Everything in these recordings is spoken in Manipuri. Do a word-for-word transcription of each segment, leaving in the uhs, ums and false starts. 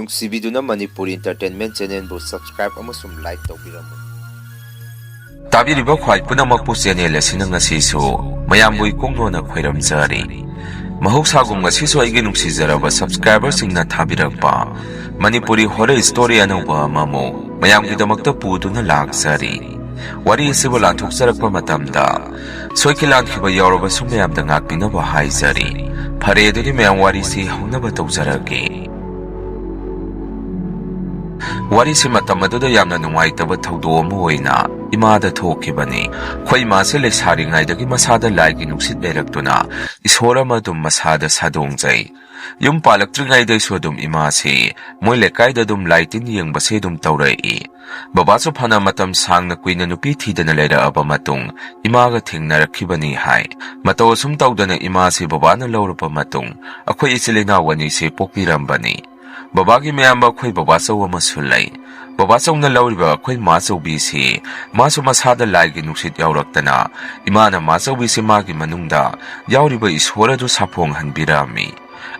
ꯅꯨꯡꯁꯤꯕꯤꯗꯨꯅ ꯃꯅꯤꯄꯨꯔꯤ Entertainment Channelꯕꯨ subscribe ꯑꯃꯁꯨꯡ like ꯇꯧꯕꯤꯔꯝꯃꯨ꯫ ꯇꯥꯕꯤꯔꯤꯕ ꯈ꯭ꯋꯥꯏ ꯄꯨꯝꯅꯃꯛꯄꯨ channel ꯑꯁꯤꯅ ꯉꯁꯤꯁꯨ ꯃꯌꯥꯝꯕꯨ ꯏꯀꯣꯡ ꯅꯣꯟꯅ ꯈꯣꯏꯔꯝꯖꯔꯤ꯫ ꯃꯍꯧꯁꯥꯒꯨꯝ ꯉꯁꯤꯁꯨ ꯑꯩꯒꯤ ꯅꯨꯡꯁꯤꯖꯔꯕ subscriberꯁꯤꯡꯅ ꯊꯥꯕꯤꯔꯛꯄ ꯃꯅꯤꯄꯨꯔꯤ horror story ꯑꯅꯧꯕ ꯑꯃꯃꯨꯛ ꯃꯌꯥꯝꯒꯤꯗꯃꯛꯇ ꯄꯨꯗꯨꯅ ꯂꯥꯛꯆꯔꯤ꯫ ꯋꯥꯔꯤ ꯑꯁꯤꯕꯨ ꯂꯥꯟꯊꯣꯛꯆꯔꯛꯄ ꯃꯇꯝꯗ ꯁꯣꯏꯈꯤ ꯂꯥꯟꯈꯤꯕ ꯌꯥꯎꯔꯕꯁꯨ ꯃꯌꯥꯝꯗ ꯉꯥꯛꯄꯤꯅꯕ ꯍꯥꯏꯖꯔꯤ꯫ ꯐꯔꯦ, ꯑꯗꯨꯗꯤ ꯃꯌꯥꯝ ꯋꯥꯔꯤꯁꯤ ꯍꯧꯅꯕ ꯇꯧꯖꯔꯒꯦ꯫ ꯋꯥꯔꯤꯁꯤ ꯃꯇꯝ ꯑꯗꯨꯗ ꯌꯥꯝꯅ ꯅꯨꯡꯉꯥꯏꯇꯕ ꯊꯧꯗꯣꯛ ꯑꯃ ꯑꯣꯏꯅ ꯏꯃꯥꯗ ꯊꯣꯛꯈꯤꯕꯅꯤ꯫ ꯑꯩꯈꯣꯏ ꯏꯃꯥꯁꯦ ꯂꯩꯁꯥꯔꯤꯉꯩꯗꯒꯤ ꯃꯁꯥꯗ ꯂꯥꯏꯒꯤ ꯅꯨꯡꯁꯤꯠ ꯂꯩꯔꯛꯇꯨꯅ ꯏꯁꯣꯔ ꯑꯃ ꯑꯗꯨꯝ ꯃꯁꯥꯗ ꯁꯥꯗꯣꯡꯖꯩ꯫ ꯌꯨꯝ ꯄꯥꯜꯂꯛꯇ꯭ꯔꯤꯉꯩꯗꯩꯁꯨ ꯑꯗꯨꯝ ꯏꯃꯥꯁꯤ ꯃꯣꯏ ꯂꯩꯀꯥꯏꯗ ꯑꯗꯨꯝ ꯂꯥꯏ ꯇꯤꯟ ꯌꯦꯡꯕꯁꯦ ꯑꯗꯨꯝ ꯇꯧꯔꯛꯏ꯫ ꯕꯕꯥꯁꯨ ꯐꯅ ꯃꯇꯝ ꯁꯥꯡꯅ ꯀꯨꯏꯅ ꯅꯨꯄꯤ ꯊꯤꯗꯅ ꯂꯩꯔꯛꯑꯕ ꯃꯇꯨꯡ ꯏꯃꯥꯒ ꯊꯦꯡꯅꯔꯛꯈꯤꯕꯅꯤ ꯍꯥꯏ꯫ ꯃꯇꯧ ꯑꯁꯨꯝ ꯇꯧꯗꯅ ꯏꯃꯥꯁꯤ ꯕꯕꯥꯅ ꯂꯧꯔꯕ ꯃꯇꯨꯡ ꯑꯩꯈꯣꯏ ꯏꯆꯤꯜ ꯏꯅꯥꯎ ꯑꯅꯤꯁꯤ ꯄꯣꯛꯄꯤꯔꯝꯕꯅꯤ꯫ ꯕꯕꯥꯒꯤ ꯃꯌꯥꯝꯕ ꯑꯩꯈꯣꯏ ꯕꯕꯥꯆꯧ ꯑꯃꯁꯨ ꯂꯩ꯫ ꯕꯕꯥꯆꯧꯅ ꯂꯧꯔꯤꯕ ꯑꯩꯈꯣꯏ ꯃꯥꯆꯧꯕꯤꯁꯤ ꯃꯥꯁꯨ ꯃꯁꯥꯗ ꯂꯥꯏꯒꯤ ꯅꯨꯡꯁꯤꯠ ꯌꯥꯎꯔꯛꯇꯅ ꯏꯃꯥꯅ ꯃꯥꯆꯧꯕꯤꯁꯤ ꯃꯥꯒꯤ ꯃꯅꯨꯡꯗ ꯌꯥꯎꯔꯤꯕ ꯏꯁꯣꯔ ꯑꯗꯨ ꯁꯥꯐꯣꯡꯍꯟꯕꯤꯔꯝꯃꯤ꯫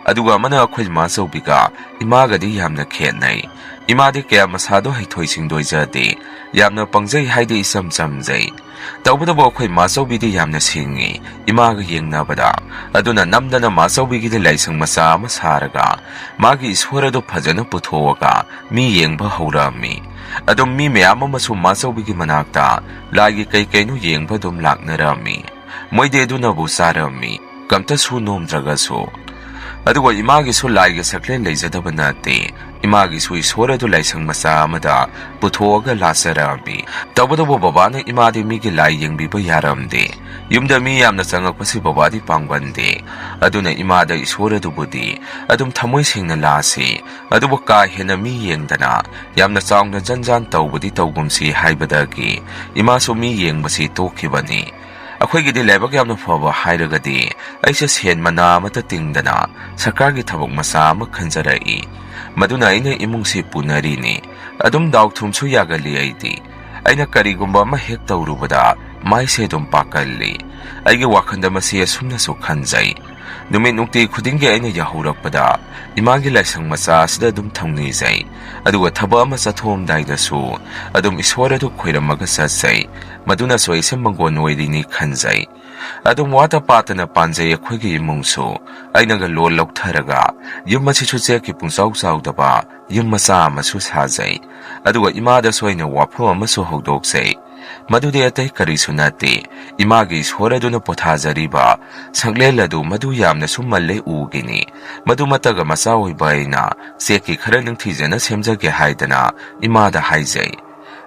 ꯑꯗꯨꯒ ꯑꯃꯅ ꯑꯩꯈꯣꯏ ꯃꯥꯆꯧꯕꯤꯒ ꯏꯃꯥꯒꯗꯤ ꯌꯥꯝꯅ ꯈꯦꯠꯅꯩ꯫ ꯏꯃꯥꯗꯤ ꯀꯌꯥ ꯃꯁꯥꯗꯣ ꯍꯩꯊꯣꯏ ꯁꯤꯡꯊꯣꯏꯖꯗꯦ, ꯌꯥꯝꯅ ꯄꯪꯖꯩ ꯍꯥꯏꯗꯤ ꯏꯆꯝ ꯆꯝꯖꯩ꯫ ꯇꯧꯕꯇꯕꯨ ꯑꯩꯈꯣꯏ ꯃꯥꯆꯧꯕꯤꯗꯤ ꯌꯥꯝꯅ ꯁꯤꯡꯉꯤ ꯏꯃꯥꯒ ꯌꯦꯡꯅꯕꯗ꯫ ꯑꯗꯨꯅ ꯅꯝꯗꯅ ꯃꯥꯆꯧꯕꯤꯒꯤꯗꯤ ꯂꯥꯏꯁꯪ ꯃꯆꯥ ꯑꯃ ꯁꯥꯔꯒ ꯃꯥꯒꯤ ꯏꯁꯣꯔ ꯑꯗꯨ ꯐꯖꯅ ꯄꯨꯊꯣꯛꯑꯒ ꯃꯤ ꯌꯦꯡꯕ ꯍꯧꯔꯛꯑꯝꯃꯤ꯫ ꯑꯗꯨꯝ ꯃꯤ ꯃꯌꯥꯝ ꯑꯃꯁꯨ ꯃꯥꯆꯧꯕꯤꯒꯤ ꯃꯅꯥꯛꯇ ꯂꯥꯏꯒꯤ ꯀꯩ ꯀꯩꯅꯣ ꯌꯦꯡꯕ ꯑꯗꯨꯝ ꯂꯥꯛꯅꯔꯝꯃꯤ꯫ ꯃꯣꯏꯗꯤ ꯑꯗꯨꯅꯕꯨ ꯆꯥꯔꯝꯃꯤ, ꯀꯝꯇ ꯁꯨ ꯅꯣꯝꯗ꯭ꯔꯒꯁꯨ꯫ ꯑꯗꯨꯒ ꯏꯃꯥꯒꯤꯁꯨ ꯂꯥꯏꯒꯤ ꯁꯛꯂꯦꯟ ꯂꯩꯖꯗꯕ ꯅꯠꯇꯦ꯫ ꯏꯃꯥꯒꯤꯁꯨ ꯏꯁꯣꯔ ꯑꯗꯨ ꯂꯥꯏꯁꯪ ꯃꯆꯥ ꯑꯃꯗ ꯄꯨꯊꯣꯛꯑꯒ ꯂꯥꯠꯆꯔꯝꯃꯤ꯫ ꯇꯧꯕꯇꯕꯨ ꯕꯕꯥꯅ ꯏꯃꯥꯗꯤ ꯃꯤꯒꯤ ꯂꯥꯏ ꯌꯦꯡꯕꯤꯕ ꯌꯥꯔꯝꯗꯦ꯫ ꯌꯨꯝꯗ ꯃꯤ ꯌꯥꯝꯅ ꯆꯪꯉꯛꯄꯁꯤ ꯕꯕꯥꯗꯤ ꯄꯥꯝꯒꯟꯗꯦ꯫ ꯑꯗꯨꯅ ꯏꯃꯥꯗ ꯏꯁꯣꯔ ꯑꯗꯨꯕꯨꯗꯤ ꯑꯗꯨꯝ ꯊꯃꯣꯏ ꯁꯦꯡꯅ ꯂꯥꯠꯁꯤ, ꯑꯗꯨꯕꯨ ꯀꯥ ꯍꯦꯟꯅ ꯃꯤ ꯌꯦꯡꯗꯅ ꯌꯥꯝꯅ ꯆꯥꯎꯅ ꯖꯟ ꯖꯥꯟ ꯇꯧꯕꯗꯤ ꯇꯧꯒꯨꯝꯁꯤ ꯍꯥꯏꯕꯗꯒꯤ ꯏꯃꯥꯁꯨ ꯃꯤ ꯌꯦꯡꯕꯁꯤ ꯇꯣꯛꯈꯤꯕꯅꯤ꯫ ꯑꯩꯈꯣꯏꯒꯤꯗꯤ ꯂꯥꯏꯕꯛ ꯌꯥꯝꯅ ꯐꯕ ꯍꯥꯏꯔꯒꯗꯤ ꯑꯩꯁꯦ ꯁꯦꯟ ꯃꯅꯥ ꯑꯃꯠꯇ ꯇꯤꯡꯗꯅ ꯁꯔꯀꯥꯔꯒꯤ ꯊꯕꯛ ꯃꯆꯥ ꯑꯃ ꯈꯟꯖꯔꯛꯏ꯫ ꯃꯗꯨꯅ ꯑꯩꯅ ꯏꯃꯨꯡꯁꯤ ꯄꯨꯅꯔꯤꯅꯤ꯫ ꯑꯗꯨꯝ ꯗꯥꯎ ꯊꯨꯝꯁꯨ ꯌꯥꯒꯜꯂꯤ ꯑꯩꯗꯤ꯫ ꯑꯩꯅ ꯀꯔꯤꯒꯨꯝꯕ ꯑꯃ ꯍꯦꯛ ꯇꯧꯔꯨꯕꯗ ꯃꯥꯏꯁꯦ ꯑꯗꯨꯝ ꯄꯥꯛꯀꯜꯂꯤ꯫ ꯑꯩꯒꯤ ꯋꯥꯈꯜꯗ ꯃꯁꯤ ꯑꯁꯨꯝꯅꯁꯨ ꯈꯟꯖꯩ, ꯅꯨꯃꯤꯠ ꯅꯨꯡꯇꯤ ꯈꯨꯗꯤꯡꯒꯤ ꯑꯩꯅ ꯌꯥꯍꯧꯔꯛꯄꯗ ꯏꯃꯥꯒꯤ ꯂꯥꯏꯁꯪ ꯃꯆꯥ ꯑꯁꯤꯗ ꯑꯗꯨꯝ ꯊꯧꯅꯤꯖꯩ꯫ ꯑꯗꯨꯒ ꯊꯕꯛ ꯑꯃ ꯆꯠꯊꯣꯛꯑꯝꯗꯥꯏꯗꯁꯨ ꯑꯗꯨꯝ ꯏꯁꯣꯔ ꯑꯗꯨ ꯈꯣꯏꯔꯝꯃꯒ ꯆꯠꯆꯩ꯫ ꯃꯗꯨꯅꯁꯨ ꯑꯩꯁꯦ ꯃꯪꯒꯣꯟ ꯑꯣꯏꯔꯤꯅꯤ ꯈꯟꯖꯩ꯫ ꯑꯗꯨꯝ ꯋꯥꯠꯇ ꯄꯥꯠꯇꯅ ꯄꯥꯟꯖꯩ ꯑꯩꯈꯣꯏꯒꯤ ꯏꯃꯨꯡꯁꯨ꯫ ꯑꯩꯅꯒ ꯂꯣꯟ ꯂꯧꯊꯔꯒ ꯌꯨꯝ ꯑꯁꯤꯁꯨ ꯆꯦꯛꯀꯤ ꯄꯨꯡꯆꯥꯎ ꯆꯥꯎꯗꯕ ꯌꯨꯝ ꯃꯆꯥ ꯑꯃꯁꯨ ꯁꯥꯖꯩ꯫ ꯑꯗꯨꯒ ꯏꯃꯥꯗꯁꯨ ꯑꯩꯅ ꯋꯥꯐꯝ ꯑꯃꯁꯨ ꯍꯧꯗꯣꯛꯆꯩ꯫ ꯃꯗꯨꯗꯤ ꯑꯇꯩ ꯀꯔꯤꯁꯨ ꯅꯠꯇꯦ, ꯏꯃꯥꯒꯤ ꯏꯁꯣꯔ ꯑꯗꯨꯅ ꯄꯣꯊꯥꯖꯔꯤꯕ ꯁꯛꯂꯦꯟ ꯑꯗꯨ ꯃꯗꯨ ꯌꯥꯝꯅꯁꯨ ꯃꯜꯂꯦ ꯎꯒꯤꯅꯤ꯫ ꯃꯗꯨꯃꯛꯇꯒ ꯃꯆꯥ ꯑꯣꯏꯕ ꯑꯩꯅ ꯆꯦꯛꯀꯤ ꯈꯔ ꯅꯤꯡꯊꯤꯖꯅ ꯁꯦꯝꯖꯒꯦ ꯍꯥꯏꯗꯅ ꯏꯃꯥꯗ ꯍꯥꯏꯖꯩ꯫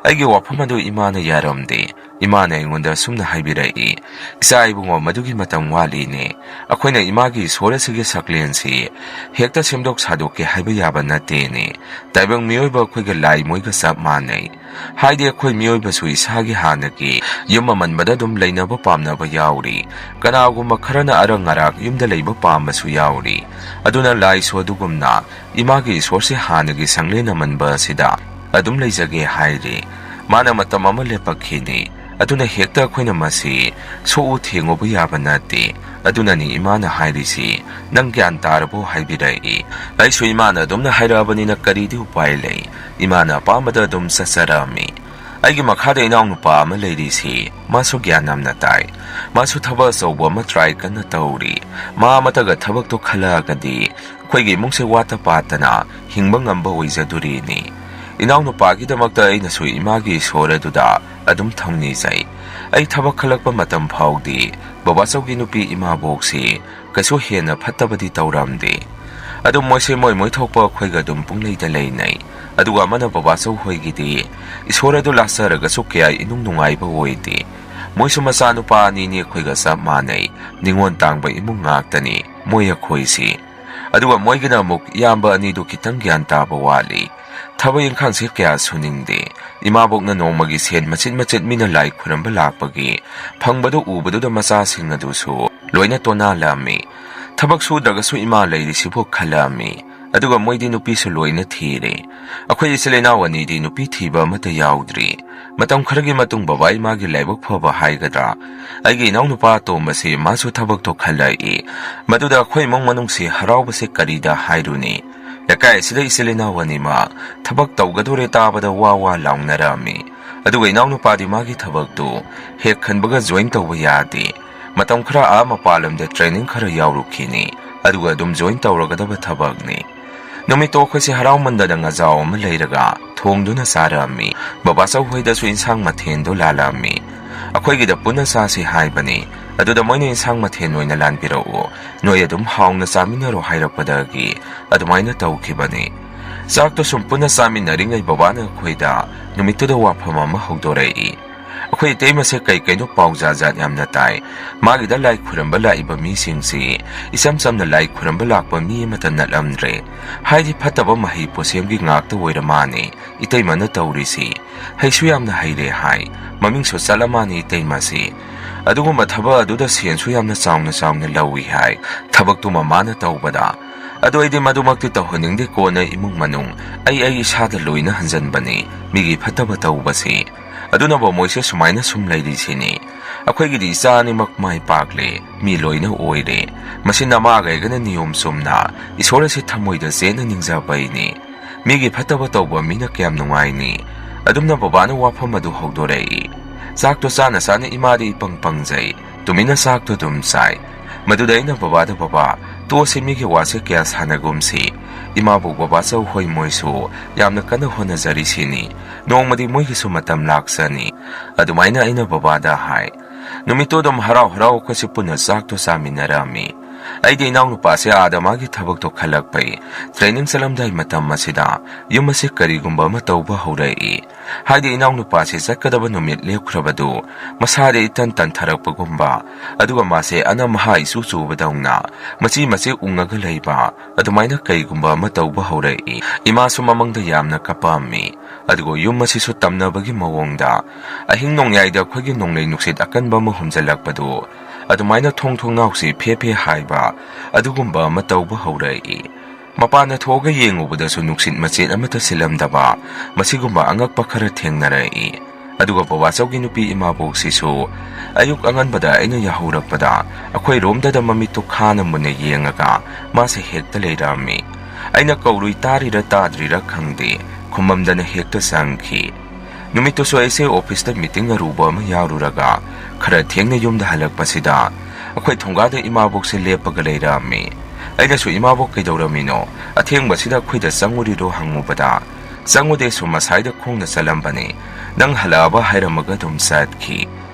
ꯑꯩꯒꯤ ꯋꯥꯐꯝ ꯑꯗꯨ ꯏꯃꯥꯅ ꯌꯥꯔꯝꯗꯦ꯫ ꯏꯃꯥꯅ ꯑꯩꯉꯣꯟꯗ ꯑꯁꯨꯝꯅ ꯍꯥꯏꯕꯤꯔꯛꯏ, "ꯏꯆꯥ ꯏꯕꯨꯡꯉꯣ, ꯃꯗꯨꯒꯤ ꯃꯇꯝ ꯋꯥꯠꯂꯤꯅꯦ꯫ ꯑꯩꯈꯣꯏꯅ ꯏꯃꯥꯒꯤ ꯏꯁꯣꯔ ꯑꯁꯤꯒꯤ ꯁꯛꯂꯦꯟꯁꯤ ꯍꯦꯛꯇ ꯁꯦꯝꯗꯣꯛ ꯁꯥꯗꯣꯛꯀꯦ ꯍꯥꯏꯕ ꯌꯥꯕ ꯅꯠꯇꯦꯅꯦ꯫ ꯇꯥꯏꯕꯪ ꯃꯤꯑꯣꯏꯕ ꯑꯩꯈꯣꯏꯒ ꯂꯥꯏ ꯃꯣꯏꯒ ꯆꯞ ꯃꯥꯟꯅꯩ꯫ ꯍꯥꯏꯗꯤ ꯑꯩꯈꯣꯏ ꯃꯤꯑꯣꯏꯕꯁꯨ ꯏꯁꯥꯒꯤ ꯍꯥꯟꯅꯒꯤ ꯌꯨꯝ ꯑꯃꯟꯕꯗ ꯑꯗꯨꯝ ꯂꯩꯅꯕ ꯄꯥꯝꯅꯕ ꯌꯥꯎꯔꯤ꯫ ꯀꯅꯥꯒꯨꯝꯕ ꯈꯔꯅ ꯑꯔꯪ ꯑꯔꯥꯛ ꯌꯨꯝꯗ ꯂꯩꯕ ꯄꯥꯝꯕꯁꯨ ꯌꯥꯎꯔꯤ꯫ ꯑꯗꯨꯅ ꯂꯥꯏꯁꯨ ꯑꯗꯨꯒꯨꯝꯅ ꯏꯃꯥꯒꯤ ꯏꯁꯣꯔꯁꯦ ꯍꯥꯟꯅꯒꯤ ꯁꯪꯂꯦꯟ ꯑꯃꯟꯕ ꯑꯁꯤꯗ ꯑꯗꯨꯝ ꯂꯩꯖꯒꯦ ꯍꯥꯏꯔꯤ꯫ ꯃꯥꯅ ꯃꯇꯝ ꯑꯃ ꯂꯦꯞꯄꯛꯈꯤꯅꯤ꯫ ꯑꯗꯨꯅ ꯍꯦꯛꯇ ꯑꯩꯈꯣꯏꯅ ꯃꯁꯤ ꯁꯣꯛꯎ ꯊꯦꯡꯉꯨꯕ ꯌꯥꯕ ꯅꯠꯇꯦ꯫ ꯑꯗꯨꯅꯅꯤ ꯏꯃꯥꯅ ꯍꯥꯏꯔꯤꯁꯤ, ꯅꯪ ꯒ꯭ꯌꯥꯟ ꯇꯥꯔꯕꯣ?" ꯍꯥꯏꯕꯤꯔꯛꯏ꯫ ꯑꯩꯁꯨ ꯏꯃꯥꯅ ꯑꯗꯨꯝꯅ ꯍꯥꯏꯔꯛꯑꯕꯅꯤꯅ ꯀꯔꯤꯗꯤ ꯎꯄꯥꯏ ꯂꯩ? ꯏꯃꯥꯅ ꯑꯄꯥꯝꯕꯗ ꯑꯗꯨꯝ ꯆꯠꯆꯔꯛꯑꯝꯃꯤ꯫ ꯑꯩꯒꯤ ꯃꯈꯥꯗ ꯏꯅꯥꯎꯅꯨꯄꯥ ꯑꯃ ꯂꯩꯔꯤꯁꯤ, ꯃꯥꯁꯨ ꯒ꯭ꯌꯥꯟ ꯌꯥꯝꯅ ꯇꯥꯏ꯫ ꯃꯥꯁꯨ ꯊꯕꯛ ꯑꯆꯧꯕ ꯑꯃ try ꯀꯟꯅ ꯇꯧꯔꯤ꯫ ꯃꯥ ꯑꯃꯠꯇꯒ ꯊꯕꯛꯇꯣ ꯈꯜꯂꯛꯑꯒꯗꯤ ꯑꯩꯈꯣꯏꯒꯤ ꯏꯃꯨꯡꯁꯦ ꯋꯥꯠꯇ ꯄꯥꯠꯇꯅ ꯍꯤꯡꯕ ꯉꯝꯕ ꯑꯣꯏꯖꯗꯣꯔꯤꯅꯤ꯫ ꯏꯅꯥꯎꯅꯨꯄꯥꯒꯤꯗꯃꯛꯇ ꯑꯩꯅꯁꯨ ꯏꯃꯥꯒꯤ ꯏꯁꯣꯔ ꯑꯗꯨꯗ ꯑꯗꯨꯝ ꯊꯧꯅꯤꯖꯩ꯫ ꯑꯩ ꯊꯕꯛ ꯈꯜꯂꯛꯄ ꯃꯇꯝ ꯐꯥꯎꯗꯤ ꯕꯕꯥꯆꯧꯒꯤ ꯅꯨꯄꯤ ꯏꯃꯥꯕꯣꯛꯁꯤ ꯀꯩꯁꯨ ꯍꯦꯟꯅ ꯐꯠꯇꯕꯗꯤ ꯇꯧꯔꯝꯗꯦ꯫ ꯑꯗꯨ ꯃꯣꯏꯁꯦ ꯃꯣꯏ ꯃꯣꯏ ꯊꯣꯛꯄ ꯑꯩꯈꯣꯏꯒ ꯑꯗꯨꯝ ꯄꯨꯡꯂꯩꯗ ꯂꯩꯅꯩ꯫ ꯑꯗꯨꯒ ꯑꯃꯅ ꯕꯕꯥꯆꯧ ꯍꯣꯏꯒꯤꯗꯤ ꯏꯁꯣꯔ ꯑꯗꯨ ꯂꯥꯠꯆꯔꯒꯁꯨ ꯀꯌꯥ ꯏꯅꯨꯡ ꯅꯨꯡꯉꯥꯏꯕ ꯑꯣꯏꯗꯦ꯫ ꯃꯣꯏꯁꯨ ꯃꯆꯥꯅꯨꯄꯥ ꯑꯅꯤꯅꯤ ꯑꯩꯈꯣꯏꯒ ꯆꯞ ꯃꯥꯟꯅꯩ꯫ ꯅꯤꯉꯣꯜ ꯇꯥꯡꯕ ꯏꯃꯨꯡ ꯉꯥꯛꯇꯅꯤ ꯃꯣꯏ ꯑꯩꯈꯣꯏꯁꯤ꯫ ꯑꯗꯨꯒ ꯃꯣꯏꯒꯤꯅ ꯑꯃꯨꯛ ꯏꯌꯥꯝꯕ ꯑꯅꯤꯗꯨ ꯈꯤꯇꯪ ꯒ꯭ꯌꯥꯟ ꯇꯥꯕ ꯋꯥꯠꯂꯤ꯫ ꯊꯕꯛ ꯏꯪꯈꯥꯡꯁꯦ ꯀꯌꯥ ꯁꯨꯅꯤꯡꯗꯦ꯫ ꯏꯃꯥꯕꯣꯛꯅ ꯅꯣꯡꯃꯒꯤ ꯁꯦꯟ ꯃꯆꯤꯠ ꯃꯆꯤꯠ ꯃꯤꯅ ꯂꯥꯏ ꯈꯨꯔꯝꯕ ꯂꯥꯛꯄꯒꯤ ꯐꯪꯕꯗꯨ ꯎꯕꯗꯨꯗ ꯃꯆꯥꯁꯤꯡ ꯑꯗꯨꯁꯨ ꯂꯣꯏꯅ ꯇꯣꯟꯅꯥꯜꯂꯝꯃꯤ꯫ ꯊꯕꯛ ꯁꯨꯗ꯭ꯔꯒꯁꯨ ꯏꯃꯥ ꯂꯩꯔꯤꯁꯤꯕꯨ ꯈꯜꯂꯝꯃꯤ꯫ ꯑꯗꯨꯒ ꯃꯣꯏꯗꯤ ꯅꯨꯄꯤꯁꯨ ꯂꯣꯏꯅ ꯊꯤꯔꯦ꯫ ꯑꯩꯈꯣꯏ ꯏꯆꯤꯜ ꯏꯅꯥꯎ ꯑꯅꯤꯗꯤ ꯅꯨꯄꯤ ꯊꯤꯕ ꯑꯃꯠꯇ ꯌꯥꯎꯗ꯭ꯔꯤ꯫ ꯃꯇꯝ ꯈꯔꯒꯤ ꯃꯇꯨꯡ ꯕꯕꯥ ꯏꯃꯥꯒꯤ ꯂꯥꯏꯕꯛ ꯐꯕ ꯍꯥꯏꯒꯗ꯭ꯔꯥ, ꯑꯩꯒꯤ ꯏꯅꯥꯎꯅꯨꯄꯥ ꯑꯇꯣꯝꯕꯁꯤ ꯃꯥꯁꯨ ꯊꯕꯛꯇꯣ ꯈꯜꯂꯛꯏ꯫ ꯃꯗꯨꯗ ꯑꯩꯈꯣꯏ ꯏꯃꯨꯡ ꯃꯅꯨꯡꯁꯤ ꯍꯔꯥꯎꯕꯁꯤ ꯀꯔꯤꯗ ꯍꯥꯏꯔꯨꯅꯤ? ꯂꯩꯀꯥꯏ ꯑꯁꯤꯗ ꯏꯆꯤꯜ ꯏꯅꯥꯎ ꯑꯅꯤꯃꯛ ꯊꯕꯛ ꯇꯧꯒꯗꯣꯔꯦ ꯇꯥꯕꯗ ꯋꯥ ꯋꯥ ꯂꯥꯎꯅꯔꯝꯃꯤ꯫ ꯑꯗꯨꯒ ꯏꯅꯥꯎꯅꯨꯄꯥꯗꯤ ꯃꯥꯒꯤ ꯊꯕꯛꯇꯨ ꯍꯦꯛ ꯈꯟꯕꯒ join ꯇꯧꯕ ꯌꯥꯗꯦ꯫ ꯃꯇꯝ ꯈꯔ ꯑꯥ ꯃꯄꯥꯟ ꯂꯝꯗ training ꯈꯔ ꯌꯥꯎꯔꯨꯈꯤꯅꯤ, ꯑꯗꯨꯒ ꯑꯗꯨꯝ join ꯇꯧꯔꯒꯗꯕ ꯊꯕꯛꯅꯤ꯫ ꯅꯨꯃꯤꯠꯇꯣ ꯑꯩꯈꯣꯏꯁꯦ ꯍꯔꯥꯎꯃꯟꯗꯅ ꯉꯖꯥꯎ ꯑꯃ ꯂꯩꯔꯒ ꯊꯣꯡꯗꯨꯅ ꯆꯥꯔꯛꯑꯝꯃꯤ꯫ ꯕꯕꯥꯆꯧ ꯍꯣꯏꯗꯁꯨ ꯏꯟꯁꯥꯡ ꯃꯊꯦꯜꯗꯣ ꯂꯥꯜꯂꯛꯑꯝꯃꯤ꯫ ꯑꯩꯈꯣꯏꯒꯤꯗ ꯄꯨꯟꯅ ꯆꯥꯁꯤ ꯍꯥꯏꯕꯅꯤ꯫ ꯑꯗꯨꯗ ꯃꯣꯏꯅ ꯏꯟꯁꯥꯡ ꯃꯊꯦꯜ ꯑꯣꯏꯅ ꯂꯥꯟꯕꯤꯔꯛꯎ, ꯅꯣꯏ ꯑꯗꯨꯝ ꯍꯥꯎꯅ ꯆꯥꯃꯤꯟꯅꯔꯣ ꯍꯥꯏꯔꯛꯄꯗꯒꯤ ꯑꯗꯨꯃꯥꯏꯅ ꯇꯧꯈꯤꯕꯅꯤ꯫ ꯆꯥꯛꯇꯣ ꯁꯨꯝ ꯄꯨꯟꯅ ꯆꯥꯃꯤꯟꯅꯔꯤꯉꯩ ꯕꯕꯥꯅ ꯑꯩꯈꯣꯏꯗ ꯅꯨꯃꯤꯠꯇꯨꯗ ꯋꯥꯐꯝ ꯑꯃ ꯍꯧꯗꯣꯔꯛꯏ꯫ ꯑꯩꯈꯣꯏ ꯏꯇꯩꯃꯁꯦ ꯀꯩ ꯀꯩꯅꯣ ꯄꯥꯎ ꯖꯥꯠ ꯖꯥꯠ ꯌꯥꯝꯅ ꯇꯥꯏ꯫ ꯃꯥꯒꯤꯗ ꯂꯥꯏ ꯈꯨꯔꯝꯕ ꯂꯥꯛꯏꯕ ꯃꯤꯁꯤꯡꯁꯤ ꯏꯆꯝ ꯆꯝꯅ ꯂꯥꯏ ꯈꯨꯔꯝꯕ ꯂꯥꯛꯄ ꯃꯤ ꯑꯃꯠꯇ ꯅꯠꯂꯝꯗ꯭ꯔꯦ꯫ ꯍꯥꯏꯗꯤ ꯐꯠꯇꯕ ꯃꯍꯩ ꯄꯣꯠꯁꯦꯝꯒꯤ ꯉꯥꯛꯇ ꯑꯣꯏꯔ ꯃꯥꯅꯤ ꯏꯇꯩꯃꯅ ꯇꯧꯔꯤꯁꯤ꯫ ꯍꯩꯁꯨ ꯌꯥꯝꯅ ꯍꯩꯔꯦ ꯍꯥꯏ꯫ ꯃꯃꯤꯡꯁꯨ ꯆꯠꯂ ꯃꯥꯅꯤ ꯏꯇꯩꯃꯁꯤ꯫ ꯑꯗꯨꯒꯨꯝꯕ ꯊꯕꯛ ꯑꯗꯨꯗ ꯁꯦꯟꯁꯨ ꯌꯥꯝꯅ ꯆꯥꯎꯅ ꯆꯥꯎꯅ ꯂꯧꯏ ꯍꯥꯏ꯫ ꯊꯕꯛꯇꯨꯃ ꯃꯥꯅ ꯇꯧꯕꯗ꯫ ꯑꯗꯣ ꯑꯩꯗꯤ ꯃꯗꯨꯃꯛꯇꯤ ꯇꯧꯍꯟꯅꯤꯡꯗꯦ, ꯀꯣꯟꯅ ꯏꯃꯨꯡ ꯃꯅꯨꯡ ꯑꯩ ꯑꯩ ꯏꯁꯥꯗ ꯂꯣꯏꯅ ꯍꯟꯖꯟꯕꯅꯤ꯫ ꯃꯤꯒꯤ ꯐꯠꯇꯕ ꯇꯧꯕꯁꯤ꯫ ꯑꯗꯨꯅꯕꯨ ꯃꯣꯏꯁꯦ ꯁꯨꯃꯥꯏꯅ ꯁꯨꯝ ꯂꯩꯔꯤꯁꯤꯅꯤ꯫ ꯑꯩꯈꯣꯏꯒꯤꯗꯤ ꯏꯆꯥ ꯑꯅꯤꯃꯛ ꯃꯥꯏ ꯄꯥꯛꯂꯦ, ꯃꯤ ꯂꯣꯏꯅ ꯑꯣꯏꯔꯦ꯫ ꯃꯁꯤ ꯅꯃꯥꯒ ꯑꯩꯒꯅ ꯅꯤꯌꯣꯝ ꯆꯨꯝꯅ ꯏꯁꯣꯔ ꯑꯁꯤ ꯊꯃꯣꯏꯗ ꯆꯦꯠꯅ ꯅꯤꯡꯖꯕꯩꯅꯤ꯫ ꯃꯤꯒꯤ ꯐꯠꯇꯕ ꯇꯧꯕ ꯃꯤꯅ ꯀꯌꯥꯝ ꯅꯨꯡꯉꯥꯏꯅꯤ? ꯑꯗꯨꯝꯅ ꯕꯕꯥꯅ ꯋꯥꯐꯝ ꯑꯗꯨ ꯍꯧꯗꯣꯔꯛꯏ꯫ ꯆꯥꯛꯇꯣ ꯆꯥꯅ ꯆꯥꯅ ꯏꯃꯥꯗꯤ ꯏꯄꯪ ꯄꯪꯖꯩ꯫ ꯇꯨꯃꯤꯟꯅ ꯆꯥꯛꯇꯣ ꯑꯗꯨꯝ ꯆꯥꯏ꯫ ꯃꯗꯨꯗ ꯑꯩꯅ ꯕꯕꯥꯗ, "ꯕꯕꯥ, ꯇꯣꯛꯑꯁꯤ, ꯃꯤꯒꯤ ꯋꯥꯁꯦ ꯀꯌꯥ ꯁꯥꯟꯅꯒꯨꯝꯁꯤ꯫ ꯏꯃꯥꯕꯨ ꯕꯕꯥꯆꯧ ꯍꯣꯏ ꯃꯣꯏꯁꯨ ꯌꯥꯝꯅ ꯀꯟꯅ ꯍꯣꯠꯅꯖꯔꯤꯁꯤꯅꯤ꯫ ꯅꯣꯡꯃꯗꯤ ꯃꯣꯏꯒꯤꯁꯨ ꯃꯇꯝ ꯂꯥꯛꯆꯅꯤ"꯫ ꯑꯗꯨꯃꯥꯏꯅ ꯑꯩꯅ ꯕꯕꯥꯗ ꯍꯥꯏ꯫ ꯅꯨꯃꯤꯠꯇꯨ ꯑꯗꯨꯝ ꯍꯔꯥꯎ ꯍꯔꯥꯎ ꯑꯩꯈꯣꯏꯁꯦ ꯄꯨꯟꯅ ꯆꯥꯛꯇꯣ ꯆꯥꯃꯤꯟꯅꯔꯝꯃꯤ꯫ ꯑꯩꯗꯤ ꯏꯅꯥꯎꯅꯨꯄꯥꯁꯦ ꯑꯥꯗ ꯃꯥꯒꯤ ꯊꯕꯛꯇꯣ ꯈꯜꯂꯛꯄꯩ training ꯆꯠꯂꯝꯗꯥꯏ ꯃꯇꯝ ꯑꯁꯤꯗ ꯌꯨꯝ ꯑꯁꯤ ꯀꯔꯤꯒꯨꯝꯕ ꯑꯃ ꯇꯧꯕ ꯍꯧꯔꯛꯏ꯫ ꯍꯥꯏꯗꯤ ꯏꯅꯥꯎꯅꯨꯄꯥꯁꯤ ꯆꯠꯀꯗꯕ ꯅꯨꯃꯤꯠ ꯂꯦꯞꯈ꯭ꯔꯕꯗꯨ ꯃꯁꯥꯗ ꯏꯇꯟ ꯇꯟꯊꯔꯛꯄꯒꯨꯝꯕ, ꯑꯗꯨꯒ ꯃꯥꯁꯦ ꯑꯅꯝ ꯑꯍꯥ ꯏꯆꯨ ꯆꯨꯕꯗꯧꯅ ꯃꯆꯤ ꯃꯆꯤ ꯎꯪꯉꯒ ꯂꯩꯕ, ꯑꯗꯨꯃꯥꯏꯅ ꯀꯩꯒꯨꯝꯕ ꯑꯃ ꯇꯧꯕ ꯍꯧꯔꯛꯏ꯫ ꯏꯃꯥꯁꯨ ꯃꯃꯪꯗ ꯌꯥꯝꯅ ꯀꯞꯄꯝꯃꯤ꯫ ꯑꯗꯨꯒ ꯌꯨꯝ ꯑꯁꯤꯁꯨ ꯇꯝꯅꯕꯒꯤ ꯃꯑꯣꯡꯗ ꯑꯍꯤꯡ ꯅꯣꯡꯌꯥꯏꯗ ꯑꯩꯈꯣꯏꯒꯤ ꯅꯣꯡꯂꯩ ꯅꯨꯡꯁꯤꯠ ꯑꯀꯟꯕ ꯑꯃ ꯍꯨꯝꯖꯤꯜꯂꯛꯄꯗꯨ, ꯑꯗꯨꯃꯥꯏꯅ ꯊꯣꯡ ꯊꯣꯡꯅꯥꯎꯁꯤ ꯐꯦ ꯐꯦ ꯍꯥꯏꯕ ꯑꯗꯨꯒꯨꯝꯕ ꯑꯃ ꯇꯧꯕ ꯍꯧꯔꯛꯏ꯫ ꯃꯄꯥꯟꯗ ꯊꯣꯛꯑꯒ ꯌꯦꯡꯉꯨꯕꯗꯁꯨ ꯅꯨꯡꯁꯤꯠ ꯃꯆꯦꯠ ꯑꯃꯠꯇ ꯁꯤꯜꯂꯝꯗꯕ, ꯃꯁꯤꯒꯨꯝꯕ ꯑꯉꯛꯄ ꯈꯔ ꯊꯦꯡꯅꯔꯛꯏ꯫ ꯑꯗꯨꯒ ꯕꯕꯥꯆꯧꯒꯤ ꯅꯨꯄꯤ ꯏꯃꯥꯕꯣꯛꯁꯤꯁꯨ ꯑꯌꯨꯛ ꯑꯉꯟꯕꯗ ꯑꯩꯅ ꯌꯥꯍꯧꯔꯛꯄꯗ ꯑꯩꯈꯣꯏ ꯔꯣꯝꯗꯗ ꯃꯃꯤꯠꯇꯨ ꯈꯥꯅ ꯃꯨꯟꯅ ꯌꯦꯡꯉꯒ ꯃꯥꯁꯦ ꯍꯦꯛꯇ ꯂꯩꯔꯝꯃꯤ꯫ ꯑꯩꯅ ꯀꯧꯔꯨꯏ, ꯇꯥꯔꯤꯔ ꯇꯥꯗ꯭ꯔꯤꯔ ꯈꯪꯗꯦ, ꯈꯨꯝꯃꯝꯗꯅ ꯍꯦꯛꯇ ꯆꯪꯈꯤ꯫ ꯅꯨꯃꯤꯠꯇꯨꯁꯨ ꯑꯩꯁꯦ ꯑꯣꯐꯤꯁꯇ ꯃꯤꯇꯤꯡ ꯑꯔꯨꯕ ꯑꯃ ꯌꯥꯎꯔꯨꯔꯒ ꯈꯔ ꯊꯦꯡꯅ ꯌꯨꯝꯗ ꯍꯜꯂꯛꯄꯁꯤꯗ ꯑꯩꯈꯣꯏ ꯊꯣꯡꯒꯥꯗ ꯏꯃꯥꯕꯣꯛꯁꯦ ꯂꯦꯞꯄꯒ ꯂꯩꯔꯝꯃꯤ꯫ ꯑꯩꯅꯁꯨ, "ꯏꯃꯥꯕꯣꯛ, ꯀꯩꯗꯧꯔꯝꯃꯤꯅꯣ? ꯑꯊꯦꯡꯕꯁꯤꯗ ꯑꯩꯈꯣꯏꯗ ꯆꯪꯉꯨꯔꯤꯔꯣ?" ꯍꯪꯉꯨꯕꯗ, "ꯆꯪꯉꯨꯗꯦ, ꯁꯨꯝ ꯃꯁꯥꯏꯗ ꯈꯣꯡꯅ ꯆꯠꯂꯝꯕꯅꯤ, ꯅꯪ ꯍꯜꯂꯛꯑꯕ ꯍꯥꯏꯔꯝꯃꯒ ꯑꯗꯨꯝ ꯆꯠꯈꯤ꯫"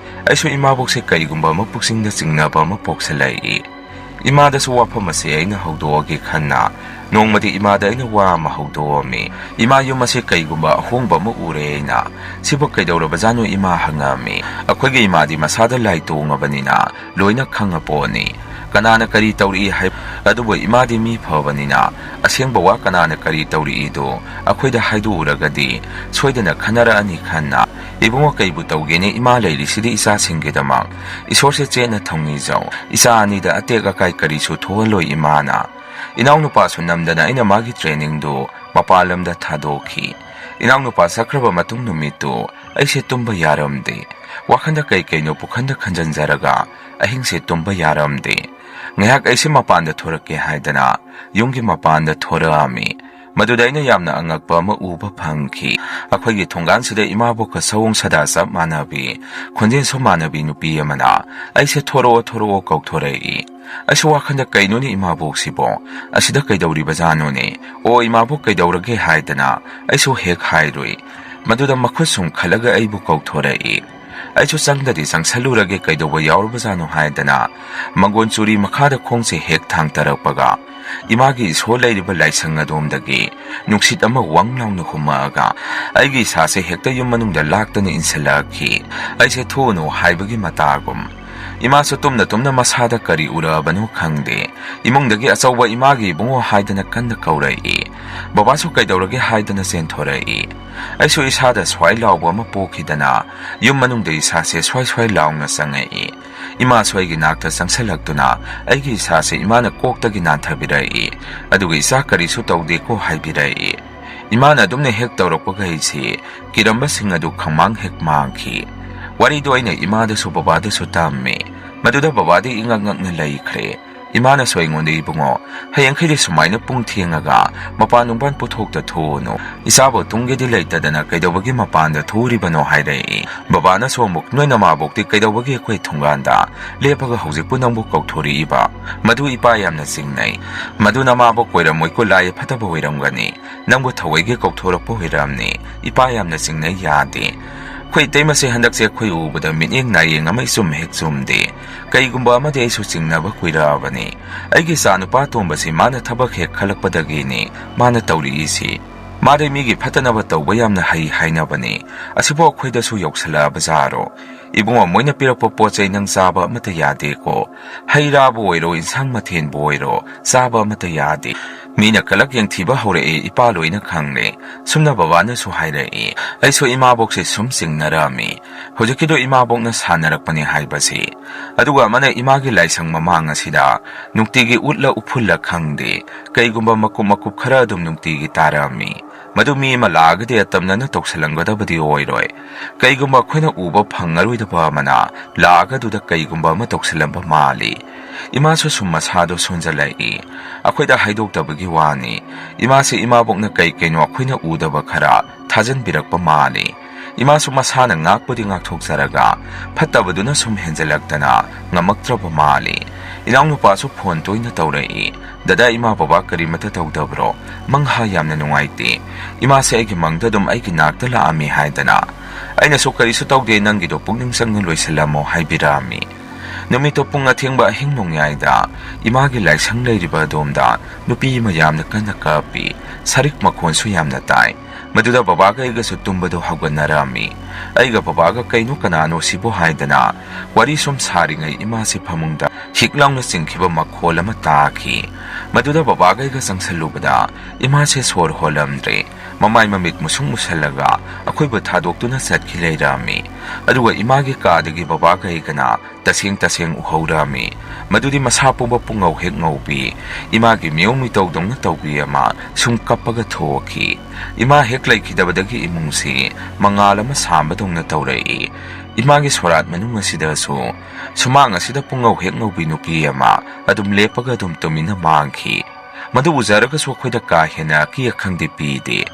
ꯑꯩꯁꯨ ꯏꯃꯥꯕꯣꯛꯁꯦ ꯀꯔꯤꯒꯨꯝꯕ ꯑꯃ ꯄꯨꯛꯆꯤꯡꯗ ꯆꯤꯡꯅꯕ ꯑꯃ ꯄꯣꯛꯁꯜꯂꯛꯏ꯫ ꯏꯃꯥꯗꯁꯨ ꯋꯥꯐꯝ ꯑꯁꯦ ꯑꯩꯅ ꯍꯧꯗꯣꯛꯑꯒꯦ ꯈꯟꯅ ꯅꯣꯡꯃꯗꯤ ꯏꯃꯥꯗ ꯑꯩꯅ ꯋꯥ ꯑꯃ ꯍꯧꯗꯣꯛꯑꯝꯃꯤ꯫ "ꯏꯃꯥ, ꯌꯨꯝ ꯑꯁꯦ ꯀꯩꯒꯨꯝꯕ ꯑꯍꯣꯡꯕ ꯑꯃ ꯎꯔꯦ ꯑꯩꯅ꯫ ꯁꯤꯕꯨ ꯀꯩꯗꯧꯔꯕꯖꯥꯠꯅꯣ ꯏꯃꯥ?" ꯍꯪꯉꯝꯃꯤ꯫ ꯑꯩꯈꯣꯏꯒꯤ ꯏꯃꯥꯗꯤ ꯃꯁꯥꯗ ꯂꯥꯏ ꯇꯣꯡꯉꯕꯅꯤꯅ ꯂꯣꯏꯅ ꯈꯪꯉ ꯄꯣꯠꯅꯤ꯫ ꯀꯅꯥꯅ ꯀꯔꯤ ꯇꯧꯔꯛꯏ ꯍꯥꯏ-, ꯑꯗꯨꯕꯨ ꯏꯃꯥꯗꯤ ꯃꯤ ꯐꯕꯅꯤꯅ ꯑꯁꯦꯡꯕ ꯋꯥ ꯀꯅꯥꯅ ꯀꯔꯤ ꯇꯧꯔꯛꯏꯗꯣ ꯑꯩꯈꯣꯏꯗ ꯍꯥꯏꯗꯣꯛꯎꯔꯒꯗꯤ ꯁꯣꯏꯗꯅ ꯈꯟꯅꯔꯛꯑꯅꯤ ꯈꯟꯅ, "ꯏꯕꯨꯡꯉꯣ, ꯀꯩꯕꯨ ꯇꯧꯒꯦꯅꯦ, ꯏꯃꯥ ꯂꯩꯔꯤꯁꯤꯗꯤ ꯏꯆꯥꯁꯤꯡꯒꯤꯗꯃꯛ꯫ ꯏꯁꯣꯔꯁꯦ ꯆꯦꯠꯅ ꯊꯧꯅꯤꯖꯧ꯫ ꯏꯆꯥ ꯑꯅꯤꯗ ꯑꯇꯦꯛ ꯑꯀꯥꯏ ꯀꯔꯤꯁꯨ ꯊꯣꯛꯍꯜꯂꯣꯏ ꯏꯃꯥꯅ꯫" ꯏꯅꯥꯎꯅꯨꯄꯥꯁꯨ ꯅꯝꯗꯅ ꯑꯩꯅ ꯃꯥꯒꯤ ꯇ꯭ꯔꯦꯅꯤꯡꯗꯨ ꯃꯄꯥꯟ ꯂꯝꯗ ꯊꯥꯗꯣꯛꯈꯤ꯫ ꯏꯅꯥꯎꯅꯨꯄꯥ ꯆꯠꯈ꯭ꯔꯕ ꯃꯇꯨꯡ ꯅꯨꯃꯤꯠꯇꯨ ꯑꯩꯁꯦ ꯇꯨꯝꯕ ꯌꯥꯔꯝꯗꯦ꯫ ꯋꯥꯈꯟꯗ ꯀꯩ ꯀꯩꯅꯣ ꯄꯨꯈꯟꯗ ꯈꯟꯖꯟꯖꯔꯒ ꯑꯍꯤꯡꯁꯦ ꯇꯨꯝꯕ ꯌꯥꯔꯝꯗꯦ꯫ ꯉꯥꯏꯍꯥꯛ ꯑꯩꯁꯦ ꯃꯄꯥꯟꯗ ꯊꯣꯔꯛꯀꯦ ꯍꯥꯏꯗꯅ ꯌꯨꯝꯒꯤ ꯃꯄꯥꯟꯗ ꯊꯣꯔꯛꯑꯝꯃꯤ꯫ ꯃꯗꯨꯗ ꯑꯩꯅ ꯌꯥꯝꯅ ꯑꯉꯛꯄ ꯑꯃ ꯎꯕ ꯐꯪꯈꯤ꯫ ꯑꯩꯈꯣꯏꯒꯤ ꯊꯣꯡꯒꯥꯟꯁꯤꯗ ꯏꯃꯥꯕꯣꯛꯀ ꯁꯑꯣꯡ ꯁꯥꯗꯥ ꯆꯞ ꯃꯥꯟꯅꯕꯤ, ꯈꯣꯟꯖꯦꯜꯁꯨ ꯃꯥꯟꯅꯕꯤ ꯅꯨꯄꯤ ꯑꯃꯅ ꯑꯩꯁꯦ "ꯊꯣꯔꯛꯑꯣ, ꯊꯣꯔꯛꯑꯣ" ꯀꯧꯊꯣꯔꯛꯏ꯫ ꯑꯩꯁꯨ ꯋꯥꯈꯜꯗ "ꯀꯩꯅꯣꯅꯦ ꯏꯃꯥꯕꯣꯛꯁꯤꯕꯣ? ꯑꯁꯤꯗ ꯀꯩꯗꯧꯔꯤꯕꯖꯥꯠꯅꯣꯅꯦ? ꯑꯣ ꯏꯃꯥꯕꯣꯛ, ꯀꯩꯗꯧꯔꯒꯦ?" ꯍꯥꯏꯗꯅ ꯑꯩꯁꯨ ꯍꯦꯛ ꯍꯥꯏꯔꯨꯏ꯫ ꯃꯗꯨꯗ ꯃꯈꯨꯠ ꯁꯨꯝ ꯈꯜꯂꯒ ꯑꯩꯕꯨ ꯀꯧꯊꯣꯔꯛꯏ꯫ ꯑꯩꯁꯨ ꯆꯪꯗꯗꯤ ꯆꯪꯁꯜꯂꯨꯔꯒꯦ, ꯀꯩꯗꯧꯕ ꯌꯥꯎꯔꯕꯖꯥꯠꯅꯣ ꯍꯥꯏꯗꯅ ꯃꯪꯒꯣꯟ ꯆꯨꯔꯤ ꯃꯈꯥꯗ ꯈꯣꯡꯁꯦ ꯍꯦꯛ ꯊꯥꯡꯊꯔꯛꯄꯒ ꯏꯃꯥꯒꯤ ꯏꯁꯣꯔ ꯂꯩꯔꯤꯕ ꯂꯥꯏꯁꯪ ꯑꯗꯣꯝꯗꯒꯤ ꯅꯨꯡꯁꯤꯠ ꯑꯃ ꯋꯪ ꯂꯥꯎꯅ ꯍꯨꯝꯃꯛꯑꯒ ꯑꯩꯒꯤ ꯏꯁꯥꯁꯦ ꯍꯦꯛꯇ ꯌꯨꯝ ꯃꯅꯨꯡꯗ ꯂꯥꯛꯇꯅ ꯏꯟꯁꯤꯜꯂꯛꯈꯤ꯫ ꯑꯩꯁꯦ "ꯊꯣꯛꯎꯅꯨ" ꯍꯥꯏꯕꯒꯤ ꯃꯇꯥꯒꯨꯝ꯫ ꯏꯃꯥꯁꯨ ꯇꯨꯝꯅ ꯇꯨꯝꯅ ꯃꯁꯥꯗ ꯀꯔꯤ ꯎꯔꯛꯑꯕꯅꯣ ꯈꯪꯗꯦ, ꯏꯃꯨꯡꯗꯒꯤ ꯑꯆꯧꯕ ꯏꯃꯥꯒꯤ ꯏꯕꯨꯡꯉꯣ ꯍꯥꯏꯗꯅ ꯀꯟꯅ ꯀꯧꯔꯛꯏ꯫ ꯕꯕꯥꯁꯨ ꯀꯩꯗꯧꯔꯒꯦ ꯍꯥꯏꯗꯅ ꯆꯦꯟꯊꯣꯔꯛꯏ꯫ ꯑꯩꯁꯨ ꯏꯁꯥꯗ ꯁ꯭ꯋꯥꯏ ꯂꯥꯎꯕ ꯑꯃ ꯄꯣꯛꯈꯤꯗꯅ ꯌꯨꯝ ꯃꯅꯨꯡꯗ ꯏꯁꯥꯁꯦ ꯁ꯭ꯋꯥꯏ ꯁ꯭ꯋꯥꯏ ꯂꯥꯎꯅ ꯆꯪꯉꯛꯏ꯫ ꯏꯃꯥꯁꯨ ꯑꯩꯒꯤ ꯅꯥꯛꯇ ꯆꯪꯁꯤꯜꯂꯛꯇꯨꯅ ꯑꯩꯒꯤ ꯏꯁꯥꯁꯦ ꯏꯃꯥꯅ ꯀꯣꯛꯇꯒꯤ ꯅꯥꯟꯊꯕꯤꯔꯛꯏ꯫ ꯑꯗꯨꯒ "ꯏꯆꯥ, ꯀꯔꯤꯁꯨ ꯇꯧꯗꯦꯀꯣ" ꯍꯥꯏꯕꯤꯔꯛꯏ꯫ ꯏꯃꯥꯅ ꯑꯗꯨꯝꯅ ꯍꯦꯛ ꯇꯧꯔꯛꯄꯈꯩꯁꯤ ꯀꯤꯔꯝꯕꯁꯤꯡ ꯑꯗꯨ ꯈꯪꯃꯥꯡ ꯍꯦꯛ ꯃꯥꯡꯈꯤ꯫ ꯋꯥꯔꯤꯗꯣ ꯑꯩꯅ ꯏꯃꯥꯗꯁꯨ ꯕꯕꯥꯗꯁꯨ ꯇꯝꯃꯤ꯫ ꯃꯗꯨꯗ ꯕꯕꯥꯗꯤ ꯏꯉꯛ ꯉꯛꯅ ꯂꯩꯈ꯭ꯔꯦ꯫ ꯏꯃꯥꯅꯁꯨ ꯑꯩꯉꯣꯟꯗ, "ꯏꯕꯨꯡꯉꯣ, ꯍꯌꯦꯡꯈꯩꯗꯤ ꯁꯨꯃꯥꯏꯅ ꯄꯨꯡ ꯊꯦꯡꯉꯒ ꯃꯄꯥꯟ ꯅꯨꯡꯄꯥꯟ ꯄꯨꯊꯣꯛꯇ ꯊꯣꯛꯎꯅꯨ꯫ ꯏꯆꯥꯕꯨ ꯇꯨꯡꯒꯦꯗꯤ ꯂꯩꯇꯗꯅ ꯀꯩꯗꯧꯕꯒꯤ ꯃꯄꯥꯟꯗ ꯊꯣꯛꯎꯔꯤꯕꯅꯣ?" ꯍꯥꯏꯔꯛꯏ꯫ ꯕꯕꯥꯅꯁꯨ ꯑꯃꯨꯛ, "ꯅꯣꯏ ꯅꯃꯥꯕꯣꯛꯇꯤ ꯀꯩꯗꯧꯕꯒꯤ ꯑꯩꯈꯣꯏ ꯊꯣꯡꯒꯥꯟꯗ ꯂꯦꯞꯄꯒ ꯍꯧꯖꯤꯛꯄꯨ ꯅꯪꯕꯨ ꯀꯧꯊꯣꯔꯛꯏꯕ? ꯃꯗꯨ ꯏꯄꯥ ꯌꯥꯝꯅ ꯆꯤꯡꯅꯩ꯫ ꯃꯗꯨ ꯅꯃꯥꯕꯣꯛ ꯑꯣꯏꯔꯝꯃꯣꯏꯀꯣ, ꯂꯥꯏ ꯐꯠꯇꯕ ꯑꯣꯏꯔꯝꯒꯅꯤ꯫ ꯅꯪꯕꯨ ꯊꯑꯣꯏꯒꯤ ꯀꯧꯊꯣꯔꯛꯄ ꯑꯣꯏꯔꯝꯅꯤ꯫ ꯏꯄꯥ ꯌꯥꯝꯅ ꯆꯤꯡꯅꯩ, ꯌꯥꯗꯦ꯫ ꯑꯩꯈꯣꯏ ꯏꯇꯩꯃꯁꯦ ꯍꯟꯗꯛꯁꯦ ꯑꯩꯈꯣꯏ ꯎꯕꯗ ꯃꯤꯠꯌꯦꯡ ꯅꯥꯌꯦꯡ ꯑꯃ ꯏꯆꯨꯝ ꯍꯦꯛ ꯆꯨꯝꯗꯦ꯫ ꯀꯩꯒꯨꯝꯕ ꯑꯃꯗꯤ ꯑꯩꯁꯨ ꯆꯤꯡꯅꯕ ꯀꯨꯏꯔꯛꯑꯕꯅꯤ꯫ ꯑꯩꯒꯤ ꯏꯆꯥ ꯅꯨꯄꯥ ꯑꯇꯣꯝꯕꯁꯤ ꯃꯥꯅ ꯊꯕꯛ ꯍꯦꯛ ꯈꯜꯂꯛꯄꯗꯒꯤꯅꯤ ꯃꯥꯅ ꯇꯧꯔꯛꯏꯁꯤ꯫ ꯃꯥꯗꯤ ꯃꯤꯒꯤ ꯐꯠꯇꯅꯕ ꯇꯧꯕ ꯌꯥꯝꯅ ꯍꯩ ꯍꯥꯏꯅꯕꯅꯤ꯫ ꯑꯁꯤꯕꯨ ꯑꯩꯈꯣꯏꯗꯁꯨ ꯌꯧꯁꯜꯂꯛꯑꯕ ꯖꯥꯔꯣ? ꯏꯕꯨꯡꯉꯣ, ꯃꯣꯏꯅ ꯄꯤꯔꯛꯄ ꯄꯣꯠ ꯆꯩ ꯅꯪ ꯆꯥꯕ ꯑꯃꯠꯇ ꯌꯥꯗꯦꯀꯣ꯫ ꯍꯩ ꯔꯥꯕꯨ ꯑꯣꯏꯔꯣ, ꯏꯟꯁꯥꯡ ꯃꯊꯦꯜꯕꯨ ꯑꯣꯏꯔꯣ, ꯆꯥꯕ ꯑꯃꯠꯇ ꯌꯥꯗꯦ꯫ ꯃꯤꯅ ꯀꯂꯛ ꯌꯦꯡꯊꯤꯕ ꯍꯧꯔꯛꯑꯦ, ꯏꯄꯥ ꯂꯣꯏꯅ ꯈꯪꯂꯦ꯫ ꯁꯨꯝꯅ ꯕꯕꯥꯅꯁꯨ ꯍꯥꯏꯔꯛꯏ꯫ ꯑꯩꯁꯨ ꯏꯃꯥꯕꯣꯛꯁꯦ ꯁꯨꯝ ꯆꯤꯡꯅꯔꯛꯑꯝꯃꯤ꯫ ꯍꯧꯖꯤꯛꯀꯤꯗꯣ ꯏꯃꯥꯕꯣꯛꯅ ꯁꯥꯟꯅꯔꯛꯄꯅꯦ ꯍꯥꯏꯕꯁꯤ꯫ ꯑꯗꯨꯒ ꯑꯃꯅ ꯏꯃꯥꯒꯤ ꯂꯥꯏꯁꯪ ꯃꯃꯥꯡ ꯑꯁꯤꯗ ꯅꯨꯡꯇꯤꯒꯤ ꯎꯠꯂ ꯎꯐꯨꯜꯂ ꯈꯪꯗꯦ, ꯀꯩꯒꯨꯝꯕ ꯃꯀꯨꯞ ꯃꯀꯨꯞ ꯈꯔ ꯑꯗꯨꯝ ꯅꯨꯡꯇꯤꯒꯤ ꯇꯥꯔꯛꯑꯝꯃꯤ꯫ ꯃꯗꯨ ꯃꯤ ꯑꯃ ꯂꯥꯛꯑꯒꯗꯤ ꯑꯇꯝꯅꯅ ꯇꯧꯁꯜꯂꯝꯒꯗꯕꯗꯤ ꯑꯣꯏꯔꯣꯏ꯫ ꯀꯩꯒꯨꯝꯕ ꯑꯩꯈꯣꯏꯅ ꯎꯕ ꯐꯪꯉꯔꯣꯏꯗꯕ ꯑꯃꯅ ꯂꯥꯛꯑꯒ ꯑꯗꯨꯗ ꯀꯩꯒꯨꯝꯕ ꯑꯃ ꯇꯧꯁꯜꯂꯝꯕ ꯃꯥꯜꯂꯤ꯫ ꯏꯃꯥꯁꯨ ꯁꯨꯝ ꯃꯁꯥꯗꯣ ꯁꯣꯟꯖꯜꯂꯛꯏ꯫ ꯑꯩꯈꯣꯏꯗ ꯍꯥꯏꯗꯣꯛꯇꯕꯒꯤ ꯋꯥꯅꯤ꯫ ꯏꯃꯥꯁꯦ ꯏꯃꯥꯕꯣꯛꯅ ꯀꯩ ꯀꯩꯅꯣ ꯑꯩꯈꯣꯏꯅ ꯎꯗꯕ ꯈꯔ ꯊꯥꯖꯟꯕꯤꯔꯛꯄ ꯃꯥꯜꯂꯤ꯫ ꯏꯃꯥꯁꯨ ꯃꯁꯥꯅ ꯉꯥꯛꯄꯨꯗꯤ ꯉꯥꯛꯊꯣꯛꯆꯔꯒ ꯐꯠꯇꯕꯗꯨꯅ ꯁꯨꯝ ꯍꯦꯟꯖꯜꯂꯛꯇꯅ ꯉꯝꯃꯛꯇ꯭ꯔꯕ ꯃꯥꯜꯂꯤ꯫ ꯏꯅꯥꯎꯅꯨꯄꯥꯁꯨ ꯐꯣꯟ ꯇꯣꯏꯅ ꯇꯧꯔꯛꯏ꯫ "ꯗꯗꯥ, ꯏꯃꯥ ꯕꯕꯥ ꯀꯔꯤꯃꯠꯇ ꯇꯧꯗꯕ꯭ꯔꯣ? ꯃꯪꯍꯥ ꯌꯥꯝꯅ ꯅꯨꯡꯉꯥꯏꯇꯦ꯫ ꯏꯃꯥꯁꯦ ꯑꯩꯒꯤ ꯃꯪꯗ ꯑꯗꯨꯝ ꯑꯩꯒꯤ ꯅꯥꯛꯇ ꯂꯥꯛꯑꯝꯃꯤ" ꯍꯥꯏꯗꯅ꯫ ꯑꯩꯅꯁꯨ "ꯀꯔꯤꯁꯨ ꯇꯧꯗꯦ, ꯅꯪꯒꯤꯗꯣ ꯄꯨꯛꯅꯤꯡ ꯆꯪꯅ ꯂꯣꯏꯁꯤꯜꯂꯝꯃꯣ" ꯍꯥꯏꯕꯤꯔꯛꯑꯝꯃꯤ꯫ ꯅꯨꯃꯤꯠꯇꯣ ꯄꯨꯡ ꯑꯊꯦꯡꯕ ꯑꯍꯤꯡ ꯅꯣꯡꯌꯥꯏꯗ ꯏꯃꯥꯒꯤ ꯂꯥꯏꯁꯪ ꯂꯩꯔꯤꯕ ꯑꯗꯣꯝꯗ ꯅꯨꯄꯤ ꯑꯃ ꯌꯥꯝꯅ ꯀꯟꯅ ꯀꯞꯄꯤ꯫ ꯁꯔꯤꯛ ꯃꯈꯣꯟꯁꯨ ꯌꯥꯝꯅ ꯇꯥꯏ꯫ ꯃꯗꯨꯗ ꯕꯕꯥꯒ ꯑꯩꯒꯁꯨ ꯇꯨꯝꯕꯗꯨ ꯍꯧꯒꯠꯅꯔꯝꯃꯤ꯫ ꯑꯩꯒ ꯕꯕꯥꯒ "ꯀꯩꯅꯣ, ꯀꯅꯥꯅꯣ ꯁꯤꯕꯨ?" ꯍꯥꯏꯗꯅ ꯋꯥꯔꯤ ꯁꯨꯝ ꯁꯥꯔꯤꯉꯩ ꯏꯃꯥꯁꯤ ꯐꯃꯨꯡꯗ ꯍꯤꯛ ꯂꯥꯎꯅ ꯆꯤꯡꯈꯤꯕ ꯃꯈꯣꯜ ꯑꯃ ꯇꯥꯈꯤ꯫ ꯃꯗꯨꯗ ꯕꯕꯥꯒ ꯑꯩꯒ ꯆꯪꯁꯜꯂꯨꯕꯗ ꯏꯃꯥꯁꯦ ꯁꯣꯔ ꯍꯣꯜꯂꯝꯗ꯭ꯔꯦ꯫ ꯃꯃꯥꯏ ꯃꯃꯤꯠ ꯃꯨꯁꯨꯛ ꯃꯨꯁꯜꯂꯒ ꯑꯩꯈꯣꯏꯕꯨ ꯊꯥꯗꯣꯛꯇꯨꯅ ꯆꯠꯈꯤ ꯂꯩꯔꯝꯃꯤ꯫ ꯑꯗꯨꯒ ꯏꯃꯥꯒꯤ ꯀꯥꯗꯒꯤ ꯕꯕꯥꯒ ꯑꯩꯒꯅ ꯇꯁꯦꯡ ꯇꯁꯦꯡ ꯎꯍꯧꯔꯝꯃꯤ꯫ ꯃꯗꯨꯗꯤ ꯃꯁꯥ ꯄꯨꯝꯕ ꯄꯨꯡꯉꯧ ꯍꯦꯛ ꯉꯧꯕꯤ, ꯏꯃꯥꯒꯤ ꯃꯤꯑꯣꯡ ꯃꯤꯇꯧꯗꯧꯅ ꯇꯧꯕꯤ ꯑꯃ ꯁꯨꯝ ꯀꯞꯄꯒ ꯊꯣꯛꯈꯤ꯫ ꯏꯃꯥ ꯍꯦꯛ ꯂꯩꯈꯤꯗꯕꯗꯒꯤ ꯏꯃꯨꯡꯁꯤ ꯃꯉꯥꯜ ꯑꯃ ꯁꯥꯝꯕꯗꯧꯅ ꯇꯧꯔꯛꯏ꯫ ꯏꯃꯥꯒꯤ ꯁꯣꯔꯥꯠ ꯃꯅꯨꯡ ꯑꯁꯤꯗꯁꯨ ꯁꯨꯃꯥꯡ ꯑꯁꯤꯗ ꯄꯨꯡꯉꯧ ꯍꯦꯛ ꯉꯧꯕꯤ ꯅꯨꯄꯤ ꯑꯃ ꯑꯗꯨꯝ ꯂꯦꯞꯄꯒ ꯑꯗꯨꯝ ꯇꯨꯃꯤꯟꯅ ꯃꯥꯡꯈꯤ꯫ ꯃꯗꯨ ꯎꯖꯔꯒꯁꯨ ꯑꯩꯈꯣꯏꯗ ꯀꯥ ꯍꯦꯟꯅ ꯑꯀꯤ ꯑꯈꯪꯗꯤ ꯄꯤꯗꯦ꯫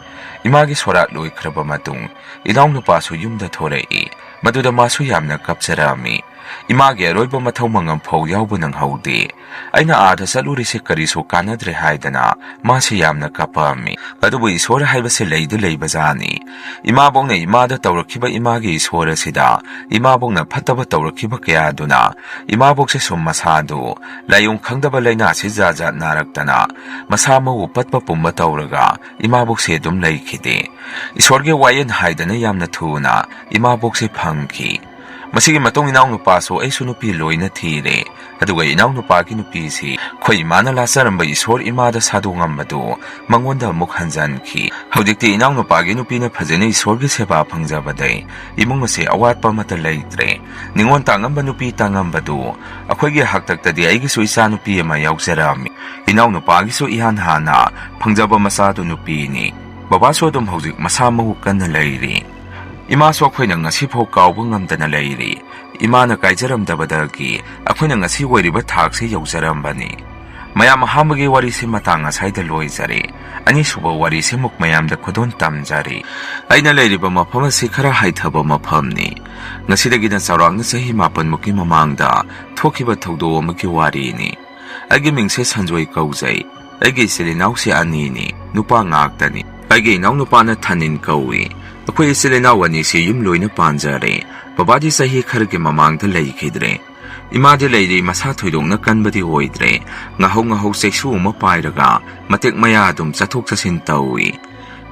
ꯏꯃꯥꯒꯤ ꯁꯣꯔꯥꯠ ꯂꯣꯏꯈ꯭ꯔꯕ ꯃꯇꯨꯡ ꯏꯅꯥꯎꯅꯨꯄꯥꯁꯨ ꯌꯨꯝꯗ ꯊꯣꯔꯛꯏ꯫ ꯃꯗꯨꯗ ꯃꯥꯁꯨ ꯌꯥꯝꯅ ꯀꯞꯆꯔꯛꯑꯝꯃꯤ꯫ ꯏꯃꯥꯒꯤ ꯑꯔꯣꯏꯕ ꯃꯊꯧ ꯃꯉꯝ ꯐꯥꯎ ꯌꯥꯎꯕ ꯅꯪꯍꯧꯗꯦ꯫ ꯑꯩꯅ ꯑꯥꯗ ꯆꯠꯂꯨꯔꯤꯁꯦ ꯀꯔꯤꯁꯨ ꯀꯥꯟꯅꯗ꯭ꯔꯦ ꯍꯥꯏꯗꯅ ꯃꯥꯁꯤ ꯌꯥꯝꯅ ꯀꯞꯄꯛꯑꯝꯃꯤ꯫ ꯑꯗꯨꯕꯨ ꯏꯁꯣꯔ ꯍꯥꯏꯕꯁꯦ ꯂꯩꯗꯤ ꯂꯩꯕꯖꯥꯠꯅꯤ꯫ ꯏꯃꯥꯕꯣꯛꯅ ꯏꯃꯥꯗ ꯇꯧꯔꯛꯈꯤꯕ ꯏꯃꯥꯒꯤ ꯏꯁꯣꯔ ꯑꯁꯤꯗ ꯏꯃꯥꯕꯣꯛꯅ ꯐꯠꯇꯕ ꯇꯧꯔꯛꯈꯤꯕ ꯀꯌꯥꯗꯨꯅ ꯏꯃꯥꯕꯣꯛꯁꯦ ꯁꯨꯝ ꯃꯁꯥꯗꯨ ꯂꯥꯏꯑꯣꯡ ꯈꯪꯗꯕ ꯂꯥꯏꯅꯥꯁꯤ ꯖꯥꯠ ꯖꯥꯠ ꯅꯥꯔꯛꯇꯅ ꯃꯁꯥ ꯃꯎ ꯄꯠꯄ ꯄꯨꯝꯕ ꯇꯧꯔꯒ ꯏꯃꯥꯕꯣꯛꯁꯦ ꯑꯗꯨꯝ ꯂꯩꯈꯤꯗꯦ꯫ ꯏꯁꯣꯔꯒꯤ ꯋꯥꯌꯦꯜ ꯍꯥꯏꯗꯅ ꯌꯥꯝꯅ ꯊꯨꯅ ꯏꯃꯥꯕꯣꯛꯁꯦ ꯐꯪꯈꯤ꯫ ꯃꯁꯤꯒꯤ ꯃꯇꯨꯡ ꯏꯅꯥꯎꯅꯨꯄꯥꯁꯨ ꯑꯩꯁꯨ ꯅꯨꯄꯤ ꯂꯣꯏꯅ ꯊꯤꯔꯦ꯫ ꯑꯗꯨꯒ ꯏꯅꯥꯎꯅꯨꯄꯥꯒꯤ ꯅꯨꯄꯤꯁꯤ ꯑꯩꯈꯣꯏ ꯏꯃꯥꯅ ꯂꯥꯠꯆꯔꯝꯕ ꯏꯁꯣꯔ ꯏꯃꯥꯗ ꯁꯥꯗꯣꯡꯉꯝꯕꯗꯨ ꯃꯉꯣꯟꯗ ꯑꯃꯨꯛ ꯍꯟꯖꯟꯈꯤ꯫ ꯍꯧꯖꯤꯛꯇꯤ ꯏꯅꯥꯎꯅꯨꯄꯥꯒꯤ ꯅꯨꯄꯤꯅ ꯐꯖꯅ ꯏꯁꯣꯔꯒꯤ ꯁꯦꯕꯥ ꯐꯪꯖꯕꯗꯩ ꯏꯃꯨꯡ ꯑꯁꯤ ꯑꯋꯥꯠꯄ ꯑꯃꯠꯇ ꯂꯩꯇ꯭ꯔꯦ꯫ ꯅꯤꯉꯣꯜ ꯇꯥꯡꯉꯝꯕ ꯅꯨꯄꯤ ꯇꯥꯡꯉꯝꯕꯗꯨ ꯑꯩꯈꯣꯏꯒꯤ ꯍꯥꯛꯇꯛꯇꯗꯤ ꯑꯩꯒꯤꯁꯨ ꯏꯆꯥ ꯅꯨꯄꯤ ꯑꯃ ꯌꯥꯎꯖꯔꯛꯑꯝꯃꯤ꯫ ꯏꯅꯥꯎꯅꯨꯄꯥꯒꯤꯁꯨ ꯏꯍꯥꯟ ꯍꯥꯟꯅ ꯐꯪꯖꯕ ꯃꯆꯥꯗꯨ ꯅꯨꯄꯤꯅꯤ꯫ ꯕꯕꯥꯁꯨ ꯑꯗꯨꯝ ꯍꯧꯖꯤꯛ ꯃꯁꯥ ꯃꯎ ꯀꯟꯅ ꯂꯩꯔꯤ꯫ ꯏꯃꯥꯁꯨ ꯑꯩꯈꯣꯏꯅ ꯉꯁꯤꯐꯥꯎ ꯀꯥꯎꯕ ꯉꯝꯗꯅ ꯂꯩꯔꯤ꯫ ꯏꯃꯥꯅ ꯀꯥꯏꯖꯔꯝꯗꯕꯗꯒꯤ ꯑꯩꯈꯣꯏꯅ ꯉꯁꯤ ꯑꯣꯏꯔꯤꯕ ꯊꯥꯛꯁꯤ ꯌꯧꯖꯔꯝꯕꯅꯤ꯫ ꯃꯌꯥꯝ, ꯑꯍꯥꯟꯕꯒꯤ ꯋꯥꯔꯤꯁꯤ ꯃꯇꯥꯡ ꯑꯁꯥꯏꯗ ꯂꯣꯏꯖꯔꯦ꯫ ꯑꯅꯤꯁꯨꯕ ꯋꯥꯔꯤꯁꯤ ꯑꯃꯨꯛ ꯃꯌꯥꯝꯗ ꯈꯨꯗꯣꯜ ꯇꯝꯖꯔꯤ꯫ ꯑꯩꯅ ꯂꯩꯔꯤꯕ ꯃꯐꯝ ꯑꯁꯤ ꯈꯔ ꯍꯥꯏꯊꯕ ꯃꯐꯝꯅꯤ꯫ ꯉꯁꯤꯗꯒꯤꯅ ꯆꯥꯎꯔꯥꯛꯅ ꯆꯍꯤ ꯃꯥꯄꯟꯃꯨꯛꯀꯤ ꯃꯃꯥꯡꯗ ꯊꯣꯛꯈꯤꯕ ꯊꯧꯗꯣꯛ ꯑꯃꯒꯤ ꯋꯥꯔꯤꯅꯤ꯫ ꯑꯩꯒꯤ ꯃꯤꯡꯁꯦ ꯁꯟꯖꯣꯏ ꯀꯧꯖꯩ꯫ ꯑꯩꯒꯤ ꯏꯆꯤꯜ ꯏꯅꯥꯎꯁꯦ ꯑꯅꯤꯅꯤ, ꯅꯨꯄꯥ ꯉꯥꯛꯇꯅꯤ꯫ ꯑꯩꯒꯤ ꯏꯅꯥꯎꯅꯨꯄꯥꯅ ꯊꯥꯅꯤꯟ ꯀꯧꯏ꯫ ꯑꯩꯈꯣꯏ ꯏꯆꯤꯜ ꯏꯅꯥꯎ ꯑꯅꯤꯁꯤ ꯌꯨꯝ ꯂꯣꯏꯅ ꯄꯥꯟꯖꯔꯦ꯫ ꯕꯕꯥꯗꯤ ꯆꯍꯤ ꯈꯔꯒꯤ ꯃꯃꯥꯡꯗ ꯂꯩꯈꯤꯗ꯭ꯔꯦ꯫ ꯏꯃꯥꯗꯤ ꯂꯩꯔꯤ, ꯃꯁꯥ ꯊꯣꯏꯗꯣꯛꯅ ꯀꯟꯕꯗꯤ ꯑꯣꯏꯗ꯭ꯔꯦ꯫ ꯉꯥꯍꯧ ꯉꯥꯍꯧ ꯆꯩꯁꯨ ꯑꯃ ꯄꯥꯏꯔꯒ ꯃꯇꯦꯛ ꯃꯌꯥ ꯑꯗꯨꯝ ꯆꯠꯊꯣꯛ ꯆꯠꯁꯤꯟ ꯇꯧꯏ꯫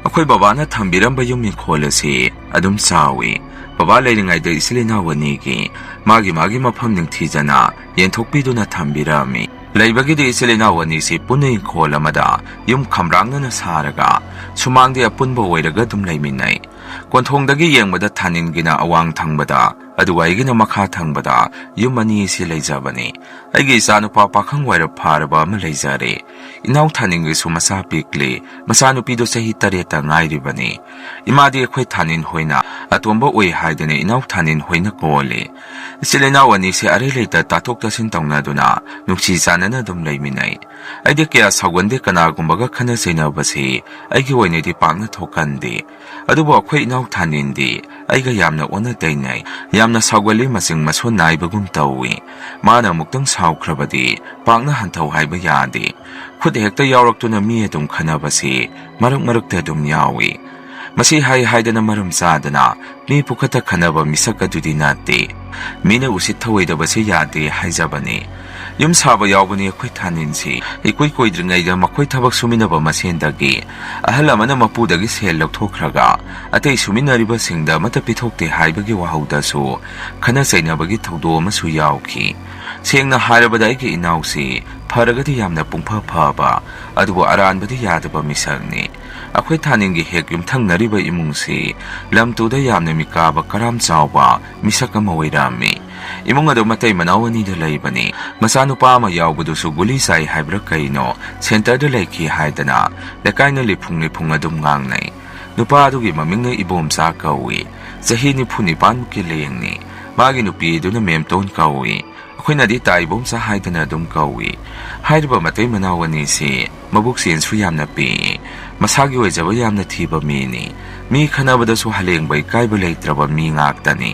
ꯑꯩꯈꯣꯏ ꯕꯕꯥꯅ ꯊꯝꯕꯤꯔꯝꯕ ꯌꯨꯝ ꯏꯪꯈꯣꯜ ꯑꯁꯤ ꯑꯗꯨꯝ ꯆꯥꯎꯏ꯫ ꯕꯕꯥ ꯂꯩꯔꯤꯉꯩꯗ ꯏꯆꯤꯜ ꯏꯅꯥꯎ ꯑꯅꯤꯒꯤ ꯃꯥꯒꯤ ꯃꯥꯒꯤ ꯃꯐꯝ ꯅꯤꯡꯊꯤꯖꯅ ꯌꯦꯟꯊꯣꯛꯄꯤꯗꯨꯅ ꯊꯝꯕꯤꯔꯝꯃꯤ꯫ ꯂꯩꯕꯒꯤꯗꯤ ꯏꯆꯤꯜ ꯏꯅꯥꯎ ꯑꯅꯤꯁꯤ ꯄꯨꯟꯅ ꯏꯪꯈꯣꯜ ꯑꯃꯗ ꯌꯨꯝ ꯈꯝꯔꯥꯡꯅꯅ ꯁꯥꯔꯒ ꯁꯨꯃꯥꯡꯗꯤ ꯑꯄꯨꯟꯕ ꯑꯣꯏꯔꯒ ꯑꯗꯨꯝ ꯂꯩꯃꯤꯟꯅꯩ꯫ ꯀꯣꯟꯊꯣꯡꯗꯒꯤ ꯌꯦꯡꯕꯗ ꯊꯥꯅꯤꯟꯒꯤꯅ ꯑꯋꯥꯡ ꯊꯪꯕꯗ, ꯑꯗꯨꯒ ꯑꯩꯒꯤꯅ ꯃꯈꯥ ꯊꯪꯕꯗ ꯌꯨꯝ ꯑꯅꯤ ꯑꯁꯤ ꯂꯩꯖꯕꯅꯤ꯫ ꯑꯩꯒꯤ ꯏꯆꯥꯅꯨꯄꯥ ꯄꯥꯈꯪ ꯋꯥꯏꯔꯞ ꯐꯥꯔꯕ ꯑꯃ ꯂꯩꯖꯔꯦ꯫ ꯏꯅꯥꯎ ꯊꯥꯅꯤꯟꯒꯤꯁꯨ ꯃꯆꯥ ꯄꯤꯛꯂꯤ꯫ ꯃꯆꯥꯅꯨꯄꯤꯗꯣ ꯆꯍꯤ ꯇꯔꯦꯠꯇ ꯉꯥꯏꯔꯤꯕꯅꯤ꯫ ꯏꯃꯥꯗꯤ ꯑꯩꯈꯣꯏ ꯊꯥꯅꯤꯟ ꯍꯣꯏꯅ ꯑꯇꯣꯝꯕ ꯑꯣꯏ ꯍꯥꯏꯗꯅ ꯏꯅꯥꯎ ꯊꯥꯅꯤꯟ ꯍꯣꯏꯅ ꯀꯣꯜꯂꯤ꯫ ꯏꯆꯤꯜ ꯏꯅꯥꯎ ꯑꯅꯤꯁꯦ ꯑꯔꯩ ꯂꯩꯇ ꯇꯥꯊꯣꯛ ꯇꯥꯁꯤꯟ ꯇꯧꯅꯗꯨꯅ ꯅꯨꯡꯁꯤ ꯆꯥꯟꯅꯅ ꯑꯗꯨꯝ ꯂꯩꯃꯤꯟꯅꯩ꯫ ꯑꯩꯗꯤ ꯀꯌꯥ ꯁꯥꯎꯒꯟꯗꯦ, ꯀꯅꯥꯒꯨꯝꯕꯒ ꯈꯠꯅ ꯆꯩꯅꯕꯁꯤ ꯑꯩꯒꯤ ꯑꯣꯏꯅꯗꯤ ꯄꯥꯛꯅ ꯊꯣꯛꯀꯟꯗꯦ꯫ ꯑꯗꯨꯕꯨ ꯑꯩꯈꯣꯏ ꯏꯅꯥꯎ ꯊꯥꯅꯤꯟꯗꯤ ꯑꯩꯒ ꯌꯥꯝꯅ ꯑꯣꯟꯅ ꯇꯩꯅꯩ꯫ ꯌꯥꯝꯅ ꯁꯥꯎꯒꯜꯂꯤ, ꯃꯆꯤꯡ ꯃꯁꯣꯟ ꯅꯥꯏꯕꯒꯨꯝ ꯇꯧꯏ꯫ ꯃꯥꯅ ꯑꯃꯨꯛꯇꯪ ꯁꯥꯎꯈ꯭ꯔꯕꯗꯤ ꯄꯥꯛꯅ ꯍꯟꯊꯧ ꯍꯥꯏꯕ ꯌꯥꯗꯦ꯫ ꯈꯨꯠ ꯍꯦꯛꯇ ꯌꯥꯎꯔꯛꯇꯨꯅ ꯃꯤ ꯑꯗꯨꯝ ꯈꯠꯅꯕꯁꯤ ꯃꯔꯛ ꯃꯔꯛꯇ ꯑꯗꯨꯝ ꯌꯥꯎꯏ꯫ ꯃꯁꯤ ꯍꯥꯏ ꯍꯥꯏꯗꯅ ꯃꯔꯝ ꯆꯥꯗꯅ ꯃꯤ ꯄꯨꯈꯠꯇ ꯈꯠꯅꯕ ꯃꯤꯁꯛ ꯑꯗꯨꯗꯤ ꯅꯠꯇꯦ꯫ ꯃꯤꯅ ꯎꯁꯤꯠ ꯊꯧꯑꯣꯏꯗꯕꯁꯦ ꯌꯥꯗꯦ ꯍꯥꯏꯖꯕꯅꯤ꯫ ꯌꯨꯝ ꯁꯥꯕ ꯌꯥꯎꯕꯅꯤ ꯑꯩꯈꯣꯏ ꯊꯥꯅꯤꯟꯁꯤ꯫ ꯏꯀꯨꯏ ꯀꯨꯏꯗ꯭ꯔꯤꯉꯩꯗ ꯃꯈꯣꯏ ꯊꯕꯛ ꯁꯨꯃꯤꯟꯅꯕ ꯃꯁꯦꯟꯗꯒꯤ ꯑꯍꯜ ꯑꯃꯅ ꯃꯄꯨꯗꯒꯤ ꯁꯦꯜ ꯂꯧꯊꯣꯛꯈ꯭ꯔꯒ ꯑꯇꯩ ꯁꯨꯃꯤꯟꯅꯔꯤꯕꯁꯤꯡꯗ ꯑꯃꯠꯇ ꯄꯤꯊꯣꯛꯇꯦ ꯍꯥꯏꯕꯒꯤ ꯋꯥꯍꯧꯗꯁꯨ ꯈꯠꯅ ꯆꯩꯅꯕꯒꯤ ꯊꯧꯗꯣꯛ ꯑꯃꯁꯨ ꯌꯥꯎꯈꯤ꯫ ꯁꯦꯡꯅ ꯍꯥꯏꯔꯕꯗ ꯑꯩꯒꯤ ꯏꯅꯥꯎꯁꯤ ꯐꯔꯒꯗꯤ ꯌꯥꯝꯅ ꯄꯨꯡꯐ ꯐꯕ, ꯑꯗꯨꯕꯨ ꯑꯔꯥꯟꯕꯗꯤ ꯌꯥꯗꯕ ꯃꯤꯁꯛꯅꯤ꯫ ꯑꯩꯈꯣꯏ ꯊꯥꯅꯤꯡꯒꯤ ꯍꯦꯛ ꯌꯨꯝꯊꯪꯅꯔꯤꯕ ꯏꯃꯨꯡꯁꯤ ꯂꯝ ꯇꯨꯗ ꯌꯥꯝꯅ ꯃꯤꯀꯥꯕ ꯀꯔꯥꯝ ꯆꯥꯎꯕ ꯃꯤꯁꯛ ꯑꯃ ꯑꯣꯏꯔꯝꯃꯤ꯫ ꯏꯃꯨꯡ ꯑꯗꯨ ꯃꯇꯩ ꯃꯅꯥꯎ ꯑꯅꯤꯗ ꯂꯩꯕꯅꯤ꯫ ꯃꯆꯥꯅꯨꯄꯥ ꯑꯃ ꯌꯥꯎꯕꯗꯨꯁꯨ ꯒꯨꯂꯤ ꯆꯥꯏ ꯍꯥꯏꯕ꯭ꯔꯥ ꯀꯩꯅꯣ, ꯁꯦꯟꯇꯔꯗ ꯂꯩꯈꯤ ꯍꯥꯏꯗꯅ ꯂꯩꯀꯥꯏꯅ ꯂꯤꯐꯨꯡ ꯂꯤꯐꯨꯡ ꯑꯗꯨꯝ ꯉꯥꯡꯅꯩ꯫ ꯅꯨꯄꯥ ꯑꯗꯨꯒꯤ ꯃꯃꯤꯡꯅ ꯏꯕꯣꯝꯆꯥ ꯀꯧꯏ꯫ ꯆꯍꯤ ꯅꯤꯐꯨ ꯅꯤꯄꯥꯟꯃꯨꯛꯀꯤ ꯂꯦꯡꯅꯤ꯫ ꯃꯥꯒꯤ ꯅꯨꯄꯤ ꯑꯗꯨꯅ ꯃꯦꯝꯇꯣꯟ ꯀꯧꯏ꯫ ꯑꯩꯈꯣꯏꯅꯗꯤ ꯇꯥ ꯏꯕꯣꯝꯆꯥ ꯍꯥꯏꯗꯅ ꯑꯗꯨꯝ ꯀꯧꯏ꯫ ꯍꯥꯏꯔꯤꯕ ꯃꯇꯩ ꯃꯅꯥꯎ ꯑꯅꯤꯁꯤ ꯃꯕꯨꯛ ꯆꯦꯟꯁꯨ ꯌꯥꯝꯅ ꯄꯤꯛꯏ꯫ ꯃꯁꯥꯒꯤ ꯑꯣꯏꯖꯕ ꯌꯥꯝꯅ ꯊꯤꯕ ꯃꯤꯅꯤ꯫ ꯃꯤ ꯈꯟꯅꯕꯗꯁꯨ ꯍꯂꯦꯡꯕ ꯏꯀꯥꯏꯕ ꯂꯩꯇ꯭ꯔꯕ ꯃꯤ ꯉꯥꯛꯇꯅꯤ꯫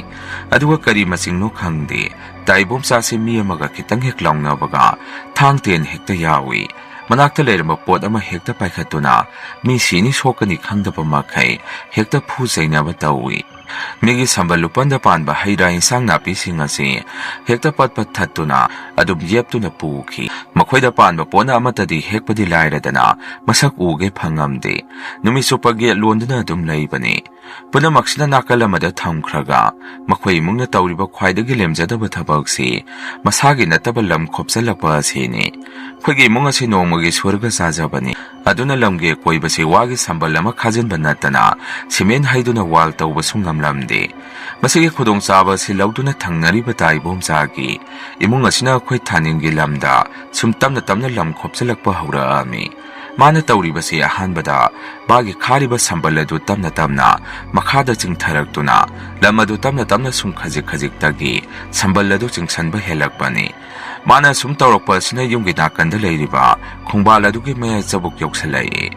ꯑꯗꯨꯒ ꯀꯔꯤ ꯃꯆꯤꯡꯅꯣ ꯈꯪꯗꯦ, ꯇꯥ ꯏꯕꯣꯝꯆꯥꯁꯦ ꯃꯤ ꯑꯃꯒ ꯈꯤꯇꯪ ꯍꯦꯛ ꯂꯥꯎꯅꯕꯒ ꯊꯥꯡ ꯇꯦꯟ ꯍꯦꯛꯇ ꯌꯥꯎꯏ꯫ ꯃꯅꯥꯛꯇ ꯂꯩꯔꯝꯕ ꯄꯣꯠ ꯑꯃ ꯍꯦꯛꯇ ꯄꯥꯏꯈꯠꯇꯨꯅ ꯃꯤ ꯁꯤꯅꯤ ꯁꯣꯛꯀꯅꯤ ꯈꯪꯗꯕ ꯃꯈꯩ ꯍꯦꯛꯇ ꯐꯨ ꯆꯩꯅꯕ ꯇꯧꯏ꯫ ꯃꯤꯒꯤ ꯁꯝꯕꯜ ꯂꯨꯄꯟꯗ ꯄꯥꯟꯕ ꯍꯩ ꯔꯥ ꯏꯟꯁꯥꯡ ꯅꯥꯄꯤꯁꯤꯡ ꯑꯁꯤ ꯍꯦꯛꯇ ꯄꯠ ꯄꯠ ꯊꯠꯇꯨꯅ ꯑꯗꯨꯝ ꯌꯦꯞꯇꯨꯅ ꯄꯨꯈꯤ꯫ ꯃꯈꯣꯏꯗ ꯄꯥꯟꯕ ꯄꯣꯠꯅ ꯑꯃꯠꯇꯗꯤ ꯍꯦꯛꯄꯗꯤ ꯂꯥꯏꯔꯗꯅ ꯃꯁꯛ ꯎꯒꯦ ꯐꯪꯉꯝꯗꯦ꯫ ꯅꯨꯃꯤꯠ ꯆꯨꯞꯄ ꯒꯦꯠ ꯂꯣꯟꯗꯨꯅ ꯑꯗꯨꯝ ꯂꯩꯕꯅꯤ꯫ ꯄꯨꯝꯅꯃꯛꯁꯤꯅ ꯅꯥꯀꯜ ꯑꯃꯗ ꯊꯝꯈ꯭ꯔꯒ ꯃꯈꯣꯏ ꯏꯃꯨꯡꯅ ꯇꯧꯔꯤꯕ ꯈ꯭ꯋꯥꯏꯗꯒꯤ ꯂꯦꯝꯖꯗꯕ ꯊꯕꯛꯁꯤ ꯃꯁꯥꯒꯤ ꯅꯠꯇꯕ ꯂꯝ ꯈꯣꯞꯆꯜꯂꯛꯄ ꯑꯁꯤꯅꯤ꯫ ꯑꯩꯈꯣꯏꯒꯤ ꯏꯃꯨꯡ ꯑꯁꯤ ꯅꯣꯡꯃꯒꯤ ꯁꯨꯔꯒ ꯆꯥꯖꯕꯅꯤ꯫ ꯑꯗꯨꯅ ꯂꯝꯒꯤ ꯑꯀꯣꯏꯕꯁꯤ ꯋꯥꯒꯤ ꯁꯝꯕꯜ ꯑꯃ ꯈꯥꯖꯤꯟꯕ ꯅꯠꯇꯅ ꯁꯤꯃꯦꯟ ꯍꯩꯗꯨꯅ ꯋꯥꯜ ꯇꯧꯕꯁꯨ ꯉꯝꯂꯝꯗꯦ꯫ ꯃꯁꯤꯒꯤ ꯈꯨꯗꯣꯡꯆꯥꯕ ꯑꯁꯤ ꯂꯧꯗꯨꯅ ꯊꯪꯅꯔꯤꯕ ꯇꯥ ꯏꯕꯣꯝꯆꯥꯒꯤ ꯏꯃꯨꯡ ꯑꯁꯤꯅ ꯑꯩꯈꯣꯏ ꯊꯥꯅꯤꯟꯒꯤ ꯂꯝꯗ ꯁꯨꯝ ꯇꯞꯅ ꯇꯞꯅ ꯂꯝ ꯈꯣꯞꯆꯜꯂꯛꯄ ꯍꯧꯔꯛꯑꯝꯃꯤ꯫ ꯃꯥꯅ ꯇꯧꯔꯤꯕꯁꯤ ꯑꯍꯥꯟꯕꯗ ꯃꯥꯒꯤ ꯈꯥꯔꯤꯕ ꯁꯝꯕꯜ ꯑꯗꯨ ꯇꯞꯅ ꯇꯞꯅ ꯃꯈꯥꯗ ꯆꯤꯡꯊꯔꯛꯇꯨꯅ ꯂꯝ ꯑꯗꯨ ꯇꯞꯅ ꯇꯞꯅ ꯁꯨꯝ ꯈꯖꯤꯛ ꯈꯖꯤꯛꯇꯒꯤ ꯁꯝꯕꯜ ꯑꯗꯨ ꯆꯤꯡꯁꯟꯕ ꯍꯦꯜꯂꯛꯄꯅꯤ꯫ ꯃꯥꯅ ꯁꯨꯝ ꯇꯧꯔꯛꯄ ꯑꯁꯤꯅ ꯌꯨꯝꯒꯤ ꯅꯥꯀꯟꯗ ꯂꯩꯔꯤꯕ ꯈꯣꯡꯕꯥꯜ ꯑꯗꯨꯒꯤ ꯃꯌꯥꯏ ꯆꯕꯨꯛ ꯌꯧꯁꯤꯜꯂꯛꯏ꯫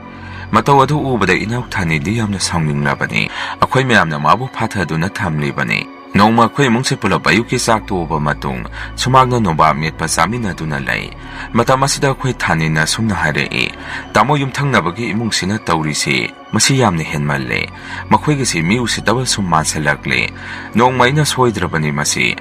ꯃꯇꯧ ꯑꯗꯨ ꯎꯕꯗ ꯏꯅꯥꯎ ꯊꯥꯅꯤꯟꯗꯤ ꯌꯥꯝꯅ ꯁꯥꯎꯅꯤꯡꯂꯕꯅꯤ꯫ ꯑꯩꯈꯣꯏ ꯃꯌꯥꯝꯅ ꯃꯥꯕꯨ ꯐꯥꯊꯗꯨꯅ ꯊꯝꯂꯤꯕꯅꯤ꯫ ꯅꯣꯡꯃ ꯑꯩꯈꯣꯏ ꯏꯃꯨꯡꯁꯦ ꯄꯨꯂꯞ ꯑꯌꯨꯛꯀꯤ ꯆꯥꯛ ꯇꯣꯛꯑꯕ ꯃꯇꯨꯡ ꯁꯨꯃꯥꯡꯗ ꯅꯣꯕꯥꯞ ꯃꯦꯠꯄ ꯆꯥꯃꯤꯟꯅꯗꯨꯅ ꯂꯩ꯫ ꯃꯇꯝ ꯑꯁꯤꯗ ꯑꯩꯈꯣꯏ ꯊꯥꯅꯤꯟꯅ ꯁꯨꯝꯅ ꯍꯥꯏꯔꯛꯏ, "ꯇꯥꯃꯣ, ꯌꯨꯝꯊꯪꯅꯕꯒꯤ ꯏꯃꯨꯡꯁꯤꯅ ꯇꯧꯔꯤꯁꯤ ꯃꯁꯤ ꯌꯥꯝꯅ ꯍꯦꯟꯃꯜꯂꯦ꯫ ꯃꯈꯣꯏꯒꯤꯁꯤ ꯃꯤ ꯎꯁꯤꯠꯇꯕ ꯁꯨꯝ ꯃꯥꯟꯁꯤꯜꯂꯛꯂꯦ꯫ ꯅꯣꯡꯃ ꯑꯩꯅ ꯁꯣꯏꯗ꯭ꯔꯕꯅꯤ ꯃꯁꯤ"꯫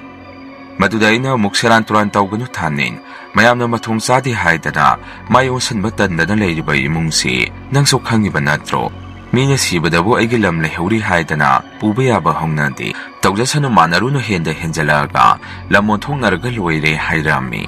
ꯃꯗꯨꯗ ꯑꯩꯅ ꯑꯃꯨꯛ ꯁꯦꯔꯥꯟ ꯇꯨꯔꯥꯟ ꯇꯧꯒꯅꯨ ꯊꯥꯅꯤꯟ꯫ ꯃꯌꯥꯝꯅ ꯃꯊꯣꯡ ꯆꯥꯗꯦ ꯍꯥꯏꯗꯅ ꯃꯥꯏ ꯑꯣꯟꯁꯤꯟꯕ ꯇꯟꯗꯅ ꯂꯩꯔꯤꯕ ꯏꯃꯨꯡꯁꯤ ꯅꯪꯁꯨ ꯈꯪꯉꯤꯕ ꯅꯠꯇ꯭ꯔꯣ? ꯃꯤꯅ ꯁꯤꯕꯗꯕꯨ ꯑꯩꯒꯤ ꯂꯝ ꯂꯩꯍꯧꯔꯤ ꯍꯥꯏꯗꯅ ꯄꯨꯕ ꯌꯥꯕ ꯍꯧꯅꯗꯦ꯫ "ꯇꯧꯖꯁꯅꯨ, ꯃꯥꯟꯅꯔꯨꯅꯨ, ꯍꯦꯟꯗ ꯍꯦꯟꯖꯜꯂꯛꯑꯒ ꯂꯝ ꯑꯣꯟꯊꯣꯛꯅꯔꯒ ꯂꯣꯏꯔꯦ" ꯍꯥꯏꯔꯝꯃꯤ꯫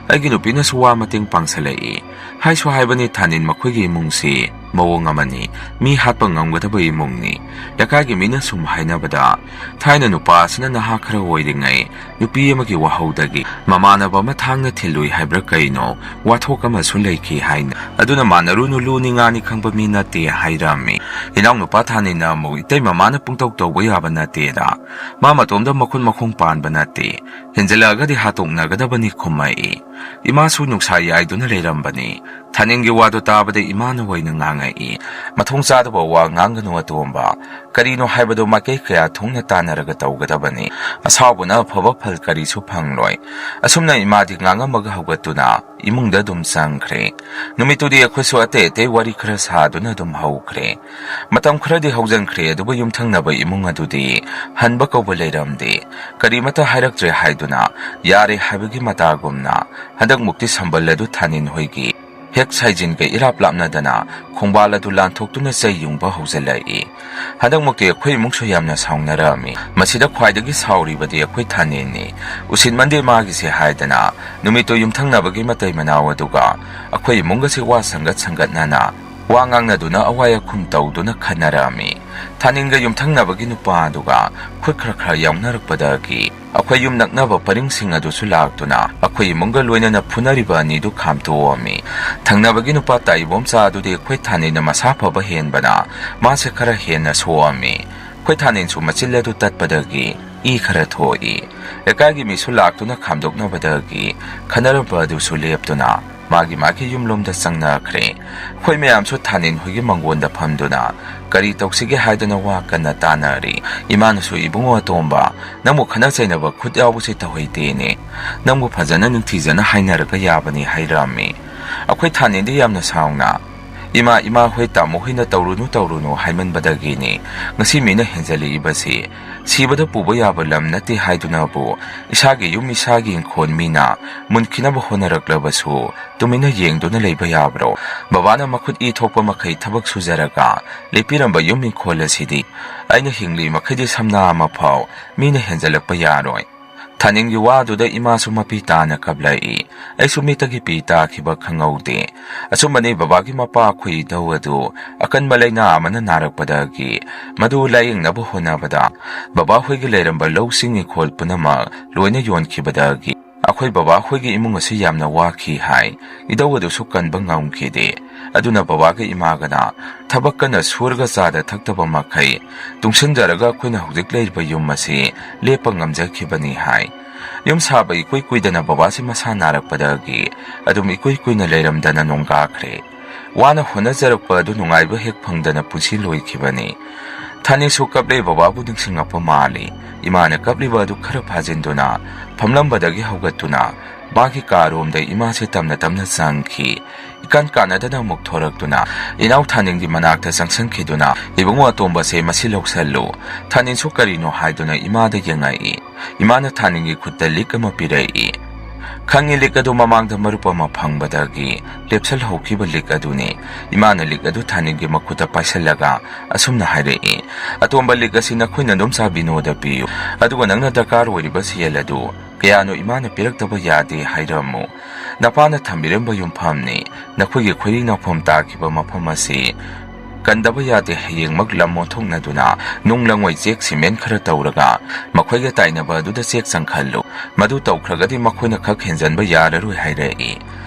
ꯑꯩꯒꯤ ꯅꯨꯄꯤꯅꯁꯨ ꯋꯥ ꯃꯇꯦꯡ ꯄꯥꯡꯁꯜꯂꯛꯏ꯫ ꯍꯥꯏꯁꯨ ꯍꯥꯏꯕꯅꯤ ꯊꯥꯅꯤꯟ ꯃꯈꯣꯏꯒꯤ ꯏꯃꯨꯡꯁꯤ ꯃꯑꯣꯡ ꯑꯃꯅꯤ꯫ ꯃꯤ ꯍꯥꯠꯄ ꯉꯝꯒꯗꯕ ꯏꯃꯨꯡꯅꯤ꯫ ꯂꯩꯀꯥꯏꯒꯤ ꯃꯤꯅ ꯁꯨꯝ ꯍꯥꯏꯅꯕꯗ ꯊꯥꯏꯅ ꯅꯨꯄꯥ ꯑꯁꯤꯅ ꯅꯍꯥ ꯈꯔ ꯑꯣꯏꯔꯤꯉꯩ ꯅꯨꯄꯤ ꯑꯃꯒꯤ ꯋꯥꯍꯧꯗꯒꯤ ꯃꯃꯥꯟꯅꯕ ꯑꯃ ꯊꯥꯡꯅ ꯊꯤꯜꯂꯨꯏ ꯍꯥꯏꯕ꯭ꯔꯥ ꯀꯩꯅꯣ, ꯋꯥꯊꯣꯛ ꯑꯃꯁꯨ ꯂꯩꯈꯤ ꯍꯥꯏꯅ꯫ ꯑꯗꯨꯅ ꯃꯥꯟꯅꯔꯨꯅꯨ, ꯂꯨꯅꯤ ꯉꯥꯅꯤ ꯈꯪꯕ ꯃꯤ ꯅꯠꯇꯦ ꯍꯥꯏꯔꯝꯃꯤ꯫ ꯏꯅꯥꯎꯅꯨꯄꯥ ꯊꯥꯅꯤꯟꯅ ꯑꯃꯨꯛ ꯏꯇꯩ ꯃꯃꯥꯅ ꯄꯨꯡꯇꯧ ꯇꯧꯕ ꯌꯥꯕ ꯅꯠꯇꯦꯗ꯫ ꯃꯥ ꯃꯇꯣꯝꯗ ꯃꯈꯨꯠ ꯃꯈꯣꯡ ꯄꯥꯟꯕ ꯅꯠꯇꯦ꯫ ꯍꯦꯟꯖꯜꯂꯛꯑꯒꯗꯤ ꯍꯥꯠꯇꯣꯛꯅꯒꯗꯕꯅꯤ ꯈꯨꯝꯃꯛꯏ꯫ ꯏꯃꯥꯁꯨ ꯅꯨꯡꯁꯥ ꯌꯥꯏꯗꯨꯅ ꯂꯩꯔꯝꯕꯅꯤ꯫ ꯊꯥꯅꯤꯟꯒꯤ ꯋꯥꯗꯨ ꯇꯥꯕꯗ ꯏꯃꯥꯅ ꯑꯣꯏꯅ ꯉꯥꯡꯉꯛꯏ, "ꯃꯊꯣꯡ ꯆꯥꯗꯕ ꯋꯥ ꯉꯥꯡꯒꯅꯨ ꯑꯇꯣꯝꯕ꯫ ꯀꯔꯤꯅꯣ ꯍꯥꯏꯕꯗꯨ ꯃꯥꯏꯀꯩ ꯀꯌꯥ ꯊꯣꯛꯅ ꯇꯥꯟꯅꯔꯒ ꯇꯧꯒꯗꯕꯅꯤ꯫ ꯑꯁꯥꯎꯕꯅ ꯑꯐꯕ ꯐꯜ ꯀꯔꯤꯁꯨ ꯐꯪꯂꯣꯏ"꯫ ꯑꯁꯨꯝꯅ ꯏꯃꯥꯗꯤ ꯉꯥꯡꯉꯝꯃꯒ ꯍꯧꯒꯠꯇꯨꯅ ꯏꯃꯨꯡꯗ ꯑꯗꯨꯝ ꯆꯪꯈ꯭ꯔꯦ꯫ ꯅꯨꯃꯤꯠꯇꯨꯗꯤ ꯑꯩꯈꯣꯏꯁꯨ ꯑꯇꯩ ꯑꯇꯩ ꯋꯥꯔꯤ ꯈꯔ ꯁꯥꯗꯨꯅ ꯑꯗꯨꯝ ꯍꯧꯈ꯭ꯔꯦ꯫ ꯃꯇꯝ ꯈꯔꯗꯤ ꯍꯧꯖꯤꯟꯈ꯭ꯔꯦ, ꯑꯗꯨꯕꯨ ꯌꯨꯝꯊꯪꯅꯕ ꯏꯃꯨꯡ ꯑꯗꯨꯗꯤ ꯍꯟꯕ ꯀꯧꯕ ꯂꯩꯔꯝꯗꯦ꯫ ꯀꯔꯤꯃꯠꯇ ꯍꯥꯏꯔꯛꯇ꯭ꯔꯦ ꯍꯥꯏꯗꯨꯅ ꯌꯥꯔꯦ ꯍꯥꯏꯕꯒꯤ ꯃꯇꯥꯒꯨꯝꯅ ꯍꯟꯗꯛꯃꯨꯛꯇꯤ ꯁꯝꯕꯜ ꯑꯗꯨ ꯊꯥꯅꯤꯟ ꯍꯣꯏꯒꯤ ꯍꯦꯛ ꯁꯥꯏꯖꯤꯟꯒ ꯏꯔꯥꯞ ꯂꯥꯞꯅꯗꯅ ꯈꯣꯡꯕꯥꯜ ꯑꯗꯨ ꯂꯥꯟꯊꯣꯛꯇꯨꯅ ꯆꯩ ꯌꯨꯡꯕ ꯍꯧꯖꯤꯜꯂꯛꯏ꯫ ꯍꯟꯗꯛꯃꯨꯛꯇꯤ ꯑꯩꯈꯣꯏ ꯏꯃꯨꯡꯁꯨ ꯌꯥꯝꯅ ꯁꯥꯎꯅꯔꯛꯑꯝꯃꯤ꯫ ꯃꯁꯤꯗ ꯈ꯭ꯋꯥꯏꯗꯒꯤ ꯁꯥꯎꯔꯤꯕꯗꯤ ꯑꯩꯈꯣꯏ ꯊꯥꯅꯤꯟꯅꯤ꯫ "ꯎꯁꯤꯠꯃꯟꯗꯦ ꯃꯥꯒꯤꯁꯦ" ꯍꯥꯏꯗꯅ ꯅꯨꯃꯤꯠꯇꯨ ꯌꯨꯝꯊꯪꯅꯕꯒꯤ ꯃꯇꯩ ꯃꯅꯥꯎ ꯑꯗꯨꯒ ꯑꯩꯈꯣꯏ ꯏꯃꯨꯡꯒꯁꯤ ꯋꯥ ꯁꯪꯒꯠ ꯁꯪꯒꯠꯅꯅ ꯋꯥ ꯉꯥꯡꯅꯗꯨꯅ ꯑꯋꯥꯏ ꯑꯈꯨꯝ ꯇꯧꯗꯨꯅ ꯈꯟꯅꯔꯛꯑꯝꯃꯤ꯫ ꯊꯥꯅꯤꯟꯒ ꯌꯨꯝꯊꯪꯅꯕꯒꯤ ꯅꯨꯄꯥ ꯑꯗꯨꯒ ꯈꯨꯠ ꯈꯔ ꯈꯔ ꯌꯥꯎꯅꯔꯛꯄꯗꯒꯤ ꯑꯩꯈꯣꯏ ꯌꯨꯝ ꯅꯛꯅꯕ ꯄꯔꯤꯡꯁꯤꯡ ꯑꯗꯨꯁꯨ ꯂꯥꯛꯇꯨꯅ ꯑꯩꯈꯣꯏ ꯏꯃꯨꯡꯒ ꯂꯣꯏꯅꯅ ꯐꯨꯅꯔꯤꯕ ꯑꯅꯤꯗꯨ ꯈꯥꯝꯇꯣꯛꯑꯝꯃꯤ꯫ ꯊꯪꯅꯕꯒꯤ ꯅꯨꯄꯥ ꯇꯥꯏꯕꯣꯝꯆꯥ ꯑꯗꯨꯗꯤ ꯑꯩꯈꯣꯏ ꯊꯥꯅꯤꯟꯅ ꯃꯁꯥ ꯐꯕ ꯍꯦꯟꯕꯅ ꯃꯥꯁꯦ ꯈꯔ ꯍꯦꯟꯅ ꯁꯣꯛꯑꯝꯃꯤ꯫ ꯑꯩꯈꯣꯏ ꯊꯥꯅꯤꯟꯁꯨ ꯃꯆꯤꯜ ꯑꯗꯨ ꯇꯠꯄꯗꯒꯤ ꯏ ꯈꯔ ꯊꯣꯛꯏ꯫ ꯂꯩꯀꯥꯏꯒꯤ ꯃꯤꯁꯨ ꯂꯥꯛꯇꯨꯅ ꯈꯥꯝꯗꯣꯛꯅꯕꯗꯒꯤ ꯈꯟꯅꯔꯝꯕ ꯑꯗꯨꯁꯨ ꯂꯦꯞꯇꯨꯅ ꯃꯥꯒꯤ ꯃꯥꯒꯤ ꯌꯨꯝꯂꯣꯝꯗ ꯆꯪꯅꯈ꯭ꯔꯦ꯫ ꯑꯩꯈꯣꯏ ꯃꯌꯥꯝꯁꯨ ꯊꯥꯅꯤꯟ ꯍꯣꯏꯒꯤ ꯃꯪꯒꯣꯟꯗ ꯐꯝꯗꯨꯅ ꯀꯔꯤ ꯇꯧꯁꯤꯒꯦ ꯍꯥꯏꯗꯅ ꯋꯥ ꯀꯟꯅ ꯇꯥꯅꯔꯤ꯫ ꯏꯃꯥꯅꯁꯨ, "ꯏꯕꯨꯡꯉꯣ ꯑꯇꯣꯝꯕ, ꯅꯪꯕꯨ ꯈꯠꯅ ꯆꯩꯅꯕ ꯈꯨꯠ ꯌꯥꯎꯕꯁꯤ ꯇꯧꯍꯩꯗꯦꯅꯦ꯫ ꯅꯪꯕꯨ ꯐꯖꯅ ꯅꯤꯡꯊꯤꯖꯅ ꯍꯥꯏꯅꯔꯒ ꯌꯥꯕꯅꯤ" ꯍꯥꯏꯔꯛꯑꯝꯃꯤ꯫ ꯑꯩꯈꯣꯏ ꯊꯥꯅꯤꯟꯗꯤ ꯌꯥꯝꯅ ꯁꯥꯎꯅ, "ꯏꯃꯥ, ꯏꯃꯥ ꯍꯣꯏ, ꯇꯥꯃꯣ ꯍꯣꯏꯅ ꯇꯧꯔꯨꯅꯨ, ꯇꯧꯔꯨꯅꯨ ꯍꯥꯏꯃꯟꯕꯗꯒꯤꯅꯤ ꯉꯁꯤ ꯃꯤꯅ ꯍꯦꯟꯖꯜꯂꯛꯏꯕꯁꯤ꯫ ꯁꯤꯕꯗ ꯄꯨꯕ ꯌꯥꯕ ꯂꯝ ꯅꯠꯇꯦ ꯍꯥꯏꯗꯨꯅꯕꯨ ꯏꯁꯥꯒꯤ ꯌꯨꯝ, ꯏꯁꯥꯒꯤ ꯏꯪꯈꯣꯜ ꯃꯤꯅ ꯃꯨꯟꯈꯤꯅꯕ ꯍꯣꯠꯅꯔꯛꯂꯕꯁꯨ ꯇꯨꯃꯤꯟꯅ ꯌꯦꯡꯗꯨꯅ ꯂꯩꯕ ꯌꯥꯕ꯭ꯔꯣ? ꯕꯕꯥꯅ ꯃꯈꯨꯠ ꯏ ꯊꯣꯛꯄ ꯃꯈꯩ ꯊꯕꯛ ꯁꯨꯖꯔꯒ ꯂꯦꯞꯄꯤꯔꯝꯕ ꯌꯨꯝ ꯏꯪꯈꯣꯜ ꯑꯁꯤꯗꯤ ꯑꯩꯅ ꯍꯤꯡꯂꯤ ꯃꯈꯩꯗꯤ ꯁꯝꯅꯥ ꯑꯃ ꯐꯥꯎ ꯃꯤꯅ ꯍꯦꯟꯖꯜꯂꯛꯄ ꯌꯥꯔꯣꯏ"꯫ ꯊꯥꯅꯤꯟꯒꯤ ꯋꯥꯗꯨꯗ ꯏꯃꯥꯁꯨ ꯃꯄꯤ ꯇꯥꯅ ꯀꯞꯂꯛꯏ꯫ ꯑꯩꯁꯨ ꯃꯤꯠꯇꯒꯤ ꯄꯤ ꯇꯥꯈꯤꯕ ꯈꯪꯍꯧꯗꯦ꯫ ꯑꯆꯨꯝꯕꯅꯤ, ꯕꯕꯥꯒꯤ ꯃꯄꯥ ꯑꯩꯈꯣꯏ ꯏꯙꯧ ꯑꯗꯨ ꯑꯀꯟꯕ ꯂꯥꯏꯅꯥ ꯑꯃꯅ ꯅꯥꯔꯛꯄꯗꯒꯤ ꯃꯗꯨ ꯂꯥꯌꯦꯡꯅꯕ ꯍꯣꯠꯅꯕꯗ ꯕꯕꯥ ꯍꯣꯏꯒꯤ ꯂꯩꯔꯝꯕ ꯂꯧꯁꯤꯡ ꯏꯪꯈꯣꯜ ꯄꯨꯝꯅꯃꯛ ꯂꯣꯏꯅ ꯌꯣꯟꯈꯤꯕꯗꯒꯤ ꯑꯩꯈꯣꯏ ꯕꯕꯥ ꯍꯣꯏꯒꯤ ꯏꯃꯨꯡ ꯑꯁꯤ ꯌꯥꯝꯅ ꯋꯥꯈꯤ ꯍꯥꯏ꯫ ꯏꯙꯧ ꯑꯗꯨꯁꯨ ꯀꯟꯕ ꯉꯝꯈꯤꯗꯦ꯫ ꯑꯗꯨꯅ ꯕꯕꯥꯒ ꯏꯃꯥꯒꯅ ꯊꯕꯛ ꯀꯟꯅ ꯁꯨꯔꯒ ꯆꯥꯗ ꯊꯛꯇꯕ ꯃꯈꯩ ꯇꯨꯡꯁꯤꯟꯖꯔꯒ ꯑꯩꯈꯣꯏꯅ ꯍꯧꯖꯤꯛ ꯂꯩꯔꯤꯕ ꯌꯨꯝ ꯑꯁꯤ ꯂꯦꯞꯄ ꯉꯝꯖꯈꯤꯕꯅꯤ ꯍꯥꯏ꯫ ꯌꯨꯝ ꯁꯥꯕ ꯏꯀꯨꯏ ꯀꯨꯏꯗꯅ ꯕꯕꯥꯁꯤ ꯃꯁꯥ ꯅꯥꯔꯛꯄꯗꯒꯤ ꯑꯗꯨꯝ ꯏꯀꯨꯏ ꯀꯨꯏꯅ ꯂꯩꯔꯝꯗꯅ ꯅꯣꯡꯒꯥꯈ꯭ꯔꯦ꯫ ꯋꯥꯅ ꯍꯣꯠꯅꯖꯔꯛꯄ ꯑꯗꯨ ꯅꯨꯡꯉꯥꯏꯕ ꯍꯦꯛ ꯐꯪꯗꯅ ꯄꯨꯟꯁꯤ ꯂꯣꯏꯈꯤꯕꯅꯤ꯫ ꯊꯥꯅꯤꯟꯁꯨ ꯀꯞꯂꯦ, ꯕꯕꯥꯕꯨ ꯅꯤꯡꯁꯤꯡꯂꯛꯄ ꯃꯥꯜꯂꯤ꯫ ꯏꯃꯥꯅ ꯀꯞꯂꯤꯕ ꯑꯗꯨ ꯈꯔ ꯐꯥꯖꯤꯟꯗꯨꯅ ꯐꯝꯂꯝꯕꯗꯒꯤ ꯍꯧꯒꯠꯇꯨꯅ ꯃꯥꯒꯤ ꯀꯥꯔꯣꯝꯗ ꯏꯃꯥꯁꯦ ꯇꯞꯅ ꯇꯞꯅ ꯆꯪꯈꯤ꯫ ꯏꯀꯥꯟ ꯀꯥꯟꯅꯗꯅ ꯑꯃꯨꯛ ꯊꯣꯔꯛꯇꯨꯅ ꯏꯅꯥꯎ ꯊꯥꯅꯤꯟꯒꯤ ꯃꯅꯥꯛꯇ ꯆꯪꯁꯤꯟꯈꯤꯗꯨꯅ, "ꯏꯕꯨꯡꯉꯣ ꯑꯇꯣꯝꯕꯁꯦ, ꯃꯁꯤ ꯂꯧꯁꯜꯂꯨ꯫" ꯊꯥꯅꯤꯟꯁꯨ ꯀꯔꯤꯅꯣ ꯍꯥꯏꯗꯨꯅ ꯏꯃꯥꯗ ꯌꯦꯡꯉꯛꯏ꯫ ꯏꯃꯥꯅ ꯊꯥꯅꯤꯟꯒꯤ ꯈꯨꯠꯇ ꯂꯤꯛ ꯑꯃ ꯄꯤꯔꯛꯏ꯫ ꯈꯪꯉꯤ, ꯂꯤꯛ ꯑꯗꯨ ꯃꯃꯥꯡꯗ ꯃꯔꯨꯞ ꯑꯃ ꯐꯪꯕꯗꯒꯤ ꯂꯦꯞꯁꯜꯍꯧꯈꯤꯕ ꯂꯤꯛ ꯑꯗꯨꯅꯤ꯫ ꯏꯃꯥꯅ ꯂꯤꯛ ꯑꯗꯨ ꯊꯥꯅꯤꯟꯒꯤ ꯃꯈꯨꯠꯇ ꯄꯥꯏꯁꯜꯂꯒ ꯑꯁꯨꯝꯅ ꯍꯥꯏꯔꯛꯏ, "ꯑꯇꯣꯝꯕ, ꯂꯤꯛ ꯑꯁꯤ ꯅꯈꯣꯏ ꯅꯗꯣꯝꯆꯥ ꯕꯤꯅꯣꯗ ꯄꯤꯌꯨ, ꯑꯗꯨꯒ ꯅꯪꯅ ꯗꯔꯀꯥꯔ ꯑꯣꯏꯔꯤꯕ ꯁꯦꯜ ꯑꯗꯨ ꯀꯌꯥꯅꯣ ꯏꯃꯥꯅ ꯄꯤꯔꯛꯇꯕ ꯌꯥꯗꯦ ꯍꯥꯏꯔꯝꯃꯨ꯫ ꯅꯄꯥꯅ ꯊꯝꯕꯤꯔꯝꯕ ꯌꯨꯝꯐꯝꯅꯤ꯫ ꯅꯈꯣꯏꯒꯤ ꯈꯣꯏꯔꯤ ꯅꯥꯎꯐꯝ ꯇꯥꯈꯤꯕ ꯃꯐꯝ ꯑꯁꯤ ꯀꯟꯗꯕ ꯌꯥꯗꯦ꯫ ꯍꯌꯦꯡꯃꯛ ꯂꯝ ꯑꯣꯟꯊꯣꯛꯅꯗꯨꯅ ꯅꯨꯡ ꯂꯪꯉꯣꯏ ꯆꯦꯛ ꯁꯤꯃꯦꯟ ꯈꯔ ꯇꯧꯔꯒ ꯃꯈꯣꯏꯒ ꯇꯥꯏꯅꯕ ꯑꯗꯨꯗ ꯆꯦꯛ ꯆꯪꯈꯜꯂꯨ꯫ ꯃꯗꯨ ꯇꯧꯈ꯭ꯔꯒꯗꯤ ꯃꯈꯣꯏꯅ ꯈꯛ ꯍꯦꯟꯖꯟꯕ ꯌꯥꯔꯔꯣꯏ" ꯍꯥꯏꯔꯛꯏ꯫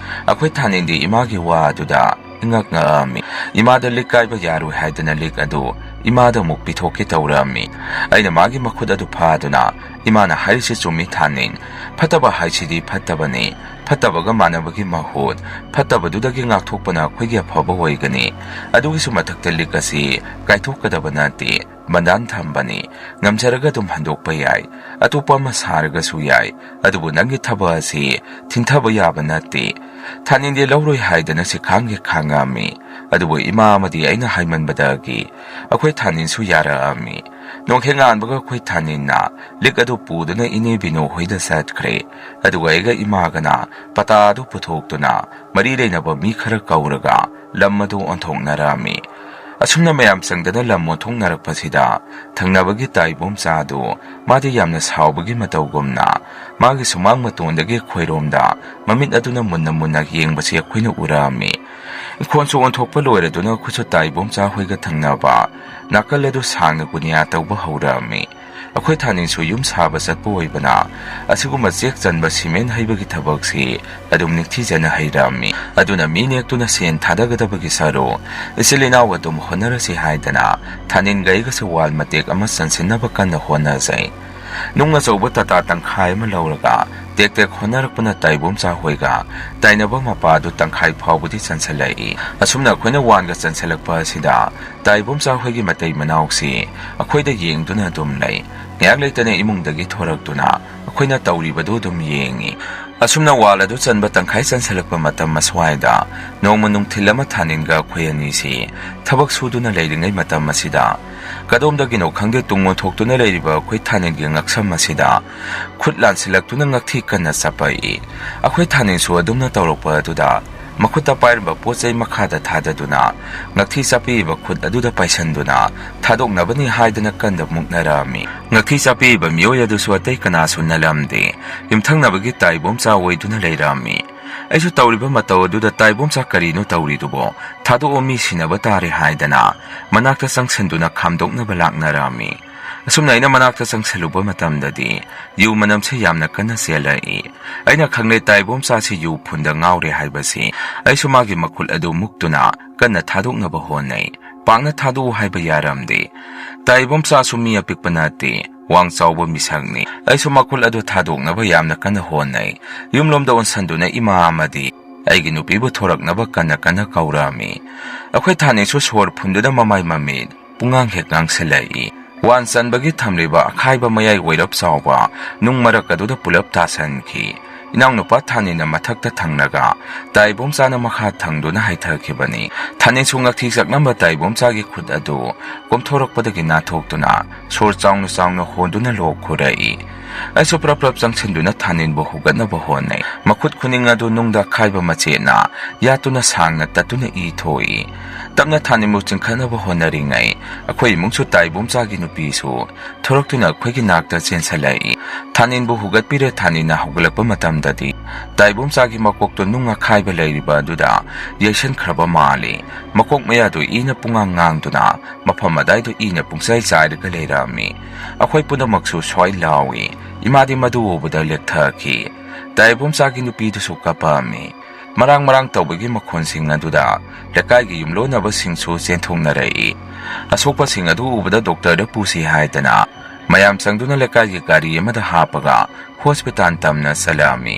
ꯑꯩꯈꯣꯏ ꯊꯥꯅꯤꯟꯗꯤ ꯏꯃꯥꯒꯤ ꯋꯥ ꯑꯗꯨꯗ ꯏꯉꯛ ꯉꯛꯑꯝꯃꯤ꯫ ꯏꯃꯥꯗ ꯂꯤꯛ ꯀꯥꯏꯕ ꯌꯥꯔꯣꯏ ꯍꯥꯏꯗꯅ ꯂꯤꯛ ꯑꯗꯨ ꯏꯃꯥꯗ ꯑꯃꯨꯛ ꯄꯤꯊꯣꯛꯀꯦ ꯇꯧꯔꯛꯑꯝꯃꯤ꯫ ꯑꯩꯅ ꯃꯥꯒꯤ ꯃꯈꯨꯠ ꯑꯗꯨ ꯐꯥꯗꯨꯅ, "ꯏꯃꯥꯅ ꯍꯥꯏꯔꯤꯁꯤ ꯆꯨꯝꯃꯤ ꯊꯥꯅꯤꯟ, ꯐꯠꯇꯕ ꯍꯥꯏꯁꯤꯗꯤ ꯐꯠꯇꯕꯅꯤ꯫ ꯐꯠꯇꯕꯒ ꯃꯥꯟꯅꯕꯒꯤ ꯃꯍꯨꯠ ꯐꯠꯇꯕꯗꯨꯗꯒꯤ ꯉꯥꯛꯊꯣꯛꯄꯅ ꯑꯩꯈꯣꯏꯒꯤ ꯑꯐꯕ ꯑꯣꯏꯒꯅꯤ꯫ ꯑꯗꯨꯒꯤꯁꯨ ꯃꯊꯛꯇ ꯂꯤꯛ ꯑꯁꯤ ꯀꯥꯏꯊꯣꯛꯀꯗꯕ ꯅꯠꯇꯦ, ꯕꯟꯗꯥꯟ ꯊꯝꯕꯅꯤ꯫ ꯉꯝꯖꯔꯒ ꯑꯗꯨꯝ ꯍꯟꯗꯣꯛꯄ ꯌꯥꯏ, ꯑꯇꯣꯞꯄ ꯑꯃ ꯁꯥꯔꯒꯁꯨ ꯌꯥꯏ, ꯑꯗꯨꯕꯨ ꯅꯪꯒꯤ ꯊꯕꯛ ꯑꯁꯤ ꯊꯤꯟꯊꯕ ꯌꯥꯕ ꯅꯠꯇꯦ꯫" ꯊꯥꯅꯤꯟꯗꯤ ꯂꯧꯔꯣꯏ ꯍꯥꯏꯗꯅ ꯁꯤꯈꯥꯡ ꯍꯦꯛ ꯈꯥꯡꯉꯝꯃꯤ꯫ ꯑꯗꯨꯕꯨ ꯏꯃꯥ ꯑꯃꯗꯤ ꯑꯩꯅ ꯍꯥꯏꯃꯟꯕꯗꯒꯤ ꯑꯩꯈꯣꯏ ꯊꯥꯅꯤꯟꯁꯨ ꯌꯥꯔꯛꯑꯝꯃꯤ꯫ ꯅꯣꯡꯈꯦꯛ ꯉꯥꯟꯕꯒ ꯑꯩꯈꯣꯏ ꯊꯥꯅꯤꯟꯅ ꯂꯤꯛ ꯑꯗꯨ ꯄꯨꯗꯨꯅ ꯏꯅꯦ ꯕꯤꯅꯨ ꯍꯣꯏꯗ ꯆꯠꯈ꯭ꯔꯦ꯫ ꯑꯗꯨꯒ ꯑꯩꯒ ꯏꯃꯥꯒꯅ ꯄꯇꯥ ꯑꯗꯨ ꯄꯨꯊꯣꯛꯇꯨꯅ ꯃꯔꯤ ꯂꯩꯅꯕ ꯃꯤ ꯈꯔ ꯀꯧꯔꯒ ꯂꯝ ꯑꯗꯨ ꯑꯣꯟꯊꯣꯛꯅꯔꯝꯃꯤ꯫ ꯑꯁꯨꯝꯅ ꯃꯌꯥꯝ ꯆꯪꯗꯅ ꯂꯝ ꯑꯣꯟꯊꯣꯛꯅꯔꯛꯄꯁꯤꯗ ꯊꯪꯅꯕꯒꯤ ꯇꯥꯏꯕꯣꯝꯆꯥꯗꯨ ꯃꯥꯗꯤ ꯌꯥꯝꯅ ꯁꯥꯎꯕꯒꯤ ꯃꯇꯧꯒꯨꯝꯅ ꯃꯥꯒꯤ ꯁꯨꯃꯥꯡ ꯃꯇꯣꯟꯗꯒꯤ ꯑꯩꯈꯣꯏꯔꯣꯝꯗ ꯃꯃꯤꯠ ꯑꯗꯨꯅ ꯃꯨꯟꯅ ꯃꯨꯟꯅ ꯌꯦꯡꯕꯁꯤ ꯑꯩꯈꯣꯏꯅ ꯎꯔꯛꯑꯝꯃꯤ꯫ ꯏꯪꯈꯣꯜꯁꯨ ꯑꯣꯟꯊꯣꯛꯄ ꯂꯣꯏꯔꯗꯨꯅ ꯑꯩꯈꯣꯏꯁꯨ ꯇꯥꯏꯕꯣꯝꯆꯥ ꯍꯣꯏꯒ ꯊꯪꯅꯕ ꯅꯥꯀꯜ ꯑꯗꯨ ꯁꯥꯡꯅ ꯒꯨꯅꯤꯌꯥ ꯇꯧꯕ ꯍꯧꯔꯛꯑꯝꯃꯤ꯫ ꯑꯩꯈꯣꯏ ꯊꯥꯅꯤꯟꯁꯨ ꯌꯨꯝ ꯁꯥꯕ ꯆꯠꯄ ꯑꯣꯏꯕꯅ ꯑꯁꯤꯒꯨꯝꯕ ꯆꯦꯛ ꯆꯟꯕ ꯁꯤꯃꯦꯟ ꯍꯩꯕꯒꯤ ꯊꯕꯛꯁꯤ ꯑꯗꯨꯝ ꯅꯤꯡꯊꯤꯖꯅ ꯍꯩꯔꯛꯑꯝꯃꯤ꯫ ꯑꯗꯨꯅ ꯃꯤ ꯅꯦꯛꯇꯨꯅ ꯁꯦꯟ ꯊꯥꯗꯒꯗꯕꯒꯤ ꯁꯔꯨꯛ ꯏꯆꯤꯜ ꯏꯅꯥꯎ ꯑꯗꯨꯝ ꯍꯣꯠꯅꯔꯁꯤ ꯍꯥꯏꯗꯅ ꯊꯥꯅꯤꯟꯒ ꯑꯩꯒꯁꯨ ꯋꯥꯜ ꯃꯇꯦꯛ ꯑꯃ ꯆꯟꯁꯤꯟꯅꯕ ꯀꯟꯅ ꯍꯣꯠꯅꯖꯩ꯫ ꯅꯨꯡ ꯑꯆꯧꯕ ꯇꯥꯇꯥ ꯇꯪꯈꯥꯏ ꯑꯃ ꯂꯧꯔꯒ ꯇꯦꯛ ꯇꯦꯛ ꯍꯣꯠꯅꯔꯛꯄꯅ ꯇꯥꯏꯕꯣꯝꯆꯥ ꯍꯣꯏꯒ ꯇꯥꯏꯅꯕ ꯃꯄꯥ ꯑꯗꯨ ꯇꯪꯈꯥꯏ ꯐꯥꯎꯕꯗꯤ ꯆꯟꯁꯤꯜꯂꯛꯏ꯫ ꯑꯁꯨꯝꯅ ꯑꯩꯈꯣꯏꯅ ꯋꯥꯟꯒ ꯆꯟꯁꯤꯜꯂꯛꯄ ꯑꯁꯤꯗ ꯇꯥꯏꯕꯣꯝꯆꯥ ꯍꯣꯏꯒꯤ ꯃꯇꯩ ꯃꯅꯥꯎꯁꯤ ꯑꯩꯈꯣꯏꯗ ꯌꯦꯡꯗꯨꯅ ꯑꯗꯨꯝ ꯂꯩ꯫ ꯉꯥꯏꯍꯥꯛ ꯂꯩꯇꯅ ꯏꯃꯨꯡꯗꯒꯤ ꯊꯣꯔꯛꯇꯨꯅ ꯑꯩꯈꯣꯏꯅ ꯇꯧꯔꯤꯕꯗꯨ ꯑꯗꯨꯝ ꯌꯦꯡꯉꯤ꯫ ꯑꯁꯨꯝꯅ ꯋꯥꯜ ꯑꯗꯨ ꯆꯟꯕ ꯇꯪꯈꯥꯏ ꯆꯟꯁꯤꯜꯂꯛꯄ ꯃꯇꯝ ꯑꯁ꯭ꯋꯥꯏꯗ ꯅꯣꯡꯃ ꯅꯨꯡꯊꯤꯜ ꯑꯃ ꯊꯥꯅꯤꯟꯒ ꯑꯩꯈꯣꯏ ꯑꯅꯤꯁꯤ ꯊꯕꯛ ꯁꯨꯗꯨꯅ ꯂꯩꯔꯤꯉꯩ ꯃꯇꯝ ꯑꯁꯤꯗ ꯀꯗꯣꯝꯗꯒꯤꯅꯣ ꯈꯪꯗꯦ ꯇꯨꯡ ꯑꯣꯟꯊꯣꯛꯇꯨꯅ ꯂꯩꯔꯤꯕ ꯑꯩꯈꯣꯏ ꯊꯥꯅꯤꯟꯒꯤ ꯉꯛꯁꯝ ꯑꯁꯤꯗ ꯈꯨꯠ ꯂꯥꯟꯁꯤꯜꯂꯛꯇꯨꯅ ꯉꯛꯊꯤ ꯀꯟꯅ ꯆꯞꯄꯛꯏ꯫ ꯑꯩꯈꯣꯏ ꯊꯥꯅꯤꯟꯁꯨ ꯑꯗꯨꯝꯅ ꯇꯧꯔꯛꯄ ꯑꯗꯨꯗ ꯃꯈꯨꯠꯇ ꯄꯥꯏꯔꯝꯕ ꯄꯣꯠ ꯆꯩ ꯃꯈꯥꯗ ꯊꯥꯗꯗꯨꯅ ꯉꯛꯊꯤ ꯆꯞꯄꯤꯕ ꯈꯨꯠ ꯑꯗꯨꯗ ꯄꯥꯏꯁꯟꯗꯨꯅ ꯊꯥꯗꯣꯛꯅꯕꯅꯤ ꯍꯥꯏꯗꯅ ꯀꯟꯅ ꯃꯨꯛꯅꯔꯛꯑꯝꯃꯤ꯫ ꯉꯛꯊꯤ ꯆꯞꯄꯤꯕ ꯃꯤꯑꯣꯏ ꯑꯗꯨꯁꯨ ꯑꯇꯩ ꯀꯅꯥꯁꯨ ꯅꯠꯂꯝꯗꯦ, ꯌꯨꯝꯊꯪꯅꯕꯒꯤ ꯇꯥꯏꯕꯣꯝꯆꯥ ꯑꯣꯏꯗꯨꯅ ꯂꯩꯔꯝꯃꯤ꯫ ꯑꯩꯁꯨ ꯇꯧꯔꯤꯕ ꯃꯇꯧ ꯑꯗꯨꯗ ꯇꯥꯏꯕꯣꯝꯆꯥ ꯀꯔꯤꯅꯣ ꯇꯧꯔꯤꯗꯨꯕꯣ? ꯊꯥꯗꯣꯛꯑꯣ, ꯃꯤ ꯁꯤꯅꯕ ꯇꯥꯔꯦ ꯍꯥꯏꯗꯅ ꯃꯅꯥꯛꯇ ꯆꯪꯁꯤꯟꯗꯨꯅ ꯈꯥꯝꯗꯣꯛꯅꯕ ꯂꯥꯛꯅꯔꯝꯃꯤ꯫ ꯑꯁꯨꯝꯅ ꯑꯩꯅ ꯃꯅꯥꯛꯇ ꯆꯪꯁꯤꯜꯂꯨꯕ ꯃꯇꯝꯗꯗꯤ ꯌꯨ ꯃꯅꯝꯁꯦ ꯌꯥꯝꯅ ꯀꯟꯅ ꯆꯦꯜꯂꯛꯏ꯫ ꯑꯩꯅ ꯈꯪꯂꯦ ꯇꯥꯏꯕꯣꯝꯆꯥꯁꯤ ꯌꯨ ꯐꯨꯟꯗ ꯉꯥꯎꯔꯦ ꯍꯥꯏꯕꯁꯤ꯫ ꯑꯩꯁꯨ ꯃꯥꯒꯤ ꯃꯈꯨꯠ ꯑꯗꯨ ꯃꯨꯛꯇꯨꯅ ꯀꯟꯅ ꯊꯥꯗꯣꯛꯅꯕ ꯍꯣꯠꯅꯩ꯫ ꯄꯥꯛꯅ ꯊꯥꯗꯣꯛꯎ ꯍꯥꯏꯕ ꯌꯥꯔꯝꯗꯦ꯫ ꯇꯥꯏꯕꯣꯝꯆꯥꯁꯨ ꯃꯤ ꯑꯄꯤꯛꯄ ꯅꯠꯇꯦ, ꯋꯥꯡ ꯆꯥꯎꯕ ꯃꯤꯁꯛꯅꯤ꯫ ꯑꯩꯁꯨ ꯃꯈꯨꯠ ꯑꯗꯨ ꯊꯥꯗꯣꯛꯅꯕ ꯌꯥꯝꯅ ꯀꯟꯅ ꯍꯣꯠꯅꯩ꯫ ꯌꯨꯝꯂꯣꯝꯗ ꯑꯣꯟꯁꯟꯗꯨꯅ ꯏꯃꯥ ꯑꯃꯗꯤ ꯑꯩꯒꯤ ꯅꯨꯄꯤꯕꯨ ꯊꯣꯔꯛꯅꯕ ꯀꯟꯅ ꯀꯟꯅ ꯀꯧꯔꯛꯑꯝꯃꯤ꯫ ꯑꯩꯈꯣꯏ ꯊꯥꯅꯤꯁꯨ ꯁꯣꯔ ꯐꯨꯟꯗꯨꯅ ꯃꯃꯥꯏ ꯃꯃꯤꯠ ꯄꯨꯡꯉꯥꯡ ꯍꯦꯛ ꯉꯥꯡꯁꯤꯜꯂꯛꯏ꯫ ꯋꯥꯟ ꯆꯟꯕꯒꯤ ꯊꯝꯂꯤꯕ ꯑꯈꯥꯏꯕ ꯃꯌꯥꯏ ꯑꯣꯏꯔꯞ ꯆꯥꯎꯕ ꯅꯨꯡ ꯃꯔꯛ ꯑꯗꯨꯗ ꯄꯨꯂꯞ ꯇꯥꯁꯟꯈꯤ꯫ ꯏꯅꯥꯎꯅꯨꯄꯥ ꯊꯥꯅꯤꯅ ꯃꯊꯛꯇ ꯊꯪꯂꯒ ꯇꯥꯏꯕꯣꯝꯆꯥꯅ ꯃꯈꯥ ꯊꯪꯗꯨꯅ ꯍꯥꯏꯊꯈꯤꯕꯅꯤ꯫ ꯊꯥꯅꯤꯁꯨ ꯉꯛꯊꯤ ꯆꯛꯂꯝꯕ ꯇꯥꯏꯕꯣꯝꯆꯥꯒꯤ ꯈꯨꯠ ꯑꯗꯨ ꯀꯣꯝꯊꯣꯔꯛꯄꯗꯒꯤ ꯅꯥꯟꯊꯣꯛꯇꯨꯅ ꯁꯣꯔ ꯆꯥꯎꯅ ꯆꯥꯎꯅ ꯍꯣꯟꯗꯨꯅ ꯂꯣꯛ ꯈꯨꯔꯛꯏ꯫ ꯑꯩꯁꯨ ꯄ꯭ꯔꯞ ꯄ꯭ꯔꯞ ꯆꯪꯁꯤꯟꯗꯨꯅ ꯊꯥꯅꯤꯟꯕꯨ ꯍꯨꯒꯠꯅꯕ ꯍꯣꯠꯅꯩ꯫ ꯃꯈꯨꯠ ꯈꯨꯅꯤꯡ ꯑꯗꯨ ꯅꯨꯡꯗ ꯑꯈꯥꯏꯕ ꯃꯆꯦꯠꯅ ꯌꯥꯠꯇꯨꯅ ꯁꯥꯡꯅ ꯇꯠꯇꯨꯅ ꯏ ꯊꯣꯛꯏ꯫ ꯇꯞꯅ ꯊꯥꯅꯤꯟꯕꯨ ꯆꯤꯡꯈꯠꯅꯕ ꯍꯣꯠꯅꯔꯤꯉꯩ ꯑꯩꯈꯣꯏ ꯏꯃꯨꯡꯁꯨ ꯇꯥꯏꯕꯣꯝꯆꯥꯒꯤ ꯅꯨꯄꯤꯁꯨ ꯊꯣꯔꯛꯇꯨꯅ ꯑꯩꯈꯣꯏꯒꯤ ꯅꯥꯛꯇ ꯆꯦꯟꯁꯤꯜꯂꯛꯏ꯫ ꯊꯥꯅꯤꯟꯕꯨ ꯍꯨꯒꯠꯄꯤꯔꯦ꯫ ꯊꯥꯅꯤꯟꯅ ꯍꯧꯒꯠꯂꯛꯄ ꯃꯇꯝꯗꯗꯤ ꯇꯥꯏꯕꯣꯝꯆꯥꯒꯤ ꯃꯀꯣꯛꯇꯨ ꯅꯨꯡ ꯑꯈꯥꯏꯕ ꯂꯩꯔꯤꯕ ꯑꯗꯨꯗ ꯌꯩꯁꯟꯈ꯭ꯔꯕ ꯃꯥꯜꯂꯤ꯫ ꯃꯀꯣꯛ ꯃꯌꯥꯗꯨ ꯏꯅ ꯄꯨꯡꯉꯥꯡ ꯉꯥꯡꯗꯨꯅ ꯃꯐꯝ ꯑꯗꯥꯏꯗꯨ ꯏꯅ ꯄꯨꯡꯆꯥꯏ ꯆꯥꯏꯔꯒ ꯂꯩꯔꯝꯃꯤ꯫ ꯑꯩꯈꯣꯏ ꯄꯨꯝꯅꯃꯛꯁꯨ ꯁ꯭ꯋꯥꯏ ꯂꯥꯎꯏ꯫ ꯏꯃꯥꯗꯤ ꯃꯗꯨ ꯎꯕꯗ ꯂꯦꯛꯊꯈꯤ꯫ ꯇꯥꯏꯕꯣꯝꯆꯥꯒꯤ ꯅꯨꯄꯤꯗꯨꯁꯨ ꯀꯞꯄꯛꯑꯝꯃꯤ꯫ ꯃꯔꯥꯡ ꯃꯔꯥꯡ ꯇꯧꯕꯒꯤ ꯃꯈꯣꯟꯁꯤꯡ ꯑꯗꯨꯗ ꯂꯩꯀꯥꯏꯒꯤ ꯌꯨꯝꯂꯣꯟꯅꯕꯁꯤꯡꯁꯨ ꯆꯦꯟꯊꯣꯛꯅꯔꯛꯏ꯫ ꯑꯁꯣꯛꯄꯁꯤꯡ ꯑꯗꯨ ꯎꯕꯗ ꯗꯣꯛꯇꯔꯗ ꯄꯨꯁꯤ ꯍꯥꯏꯗꯅ ꯃꯌꯥꯝ ꯆꯪꯗꯨꯅ ꯂꯩꯀꯥꯏꯒꯤ ꯒꯥꯔꯤ ꯑꯃꯗ ꯍꯥꯞꯄꯒ ꯍꯣꯁꯄꯤꯇꯥꯜ ꯇꯝꯅ ꯆꯠꯂꯛꯑꯝꯃꯤ꯫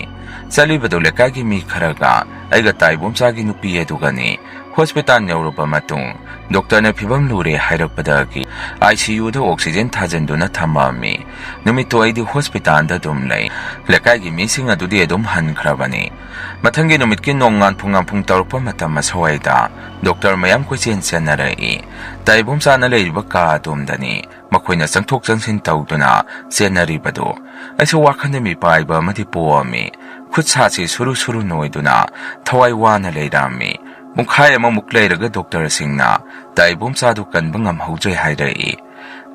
ꯆꯠꯂꯤꯕꯗꯨ ꯂꯩꯀꯥꯏꯒꯤ ꯃꯤ ꯈꯔꯒ ꯑꯩꯒ ꯇꯥ ꯏꯕꯣꯝꯆꯥꯒꯤ ꯅꯨꯄꯤ ꯑꯗꯨꯒꯅꯤ꯫ ꯍꯣꯁꯄꯤꯇꯥꯜ ꯌꯧꯔꯕ ꯃꯇꯨꯡ ꯗꯣꯛꯇꯔꯅ ꯐꯤꯕꯝ ꯂꯨꯔꯦ ꯍꯥꯏꯔꯛꯄꯗꯒꯤ ꯑꯥꯏ ꯁꯤ ꯌꯨꯗ ꯑꯣꯛꯁꯤꯖꯦꯟ ꯊꯥꯖꯤꯟꯗꯨꯅ ꯊꯝꯃꯝꯃꯤ꯫ ꯅꯨꯃꯤꯠꯇꯨ ꯑꯩꯗꯤ ꯍꯣꯁꯄꯤꯇꯥꯜꯗ ꯑꯗꯨꯝ ꯂꯩ꯫ ꯂꯩꯀꯥꯏꯒꯤ ꯃꯤꯁꯤꯡ ꯑꯗꯨꯗꯤ ꯑꯗꯨꯝ ꯍꯟꯈ꯭ꯔꯕꯅꯤ꯫ ꯃꯊꯪꯒꯤ ꯅꯨꯃꯤꯠꯀꯤ ꯅꯣꯡꯉꯥꯟ ꯄꯨꯡ ꯉꯥꯟꯐꯨꯡ ꯇꯔꯨꯛꯄ ꯃꯇꯝ ꯑꯁ꯭ꯋꯥꯏꯗ ꯗꯣꯛꯇꯔ ꯃꯌꯥꯝ ꯀꯣꯏꯆꯦꯟ ꯆꯦꯟꯅꯔꯛꯏ꯫ ꯇꯥ ꯏꯕꯣꯝꯆꯥꯅ ꯂꯩꯔꯤꯕ ꯀꯥ ꯑꯗꯣꯝꯗꯅꯤ꯫ ꯃꯈꯣꯏꯅ ꯆꯪꯊꯣꯛ ꯆꯪꯁꯤꯟ ꯇꯧꯗꯨꯅ ꯆꯦꯟꯅꯔꯤꯕꯗꯨ ꯑꯩꯁꯨ ꯋꯥꯈꯜꯗ ꯃꯤꯄꯥꯏꯕ ꯑꯃꯗꯤ ꯄꯣꯛꯑꯝꯃꯤ꯫ ꯈꯨꯠ ꯁꯥꯁꯤ ꯁꯨꯔꯨ ꯁꯨꯔꯨ ꯅꯣꯏꯗꯨꯅ ꯊꯋꯥꯏ ꯋꯥꯅ ꯂꯩꯔꯝꯃꯤ꯫ ꯄꯨꯡꯈꯥꯏ ꯑꯃꯃꯨꯛ ꯂꯩꯔꯒ ꯗꯣꯛꯇꯔꯁꯤꯡꯅ ꯇꯥ ꯏꯕꯣꯝꯆꯥꯗꯨ ꯀꯟꯕ ꯉꯝꯍꯧꯗ꯭ꯔꯦ ꯍꯥꯏꯔꯛꯏ꯫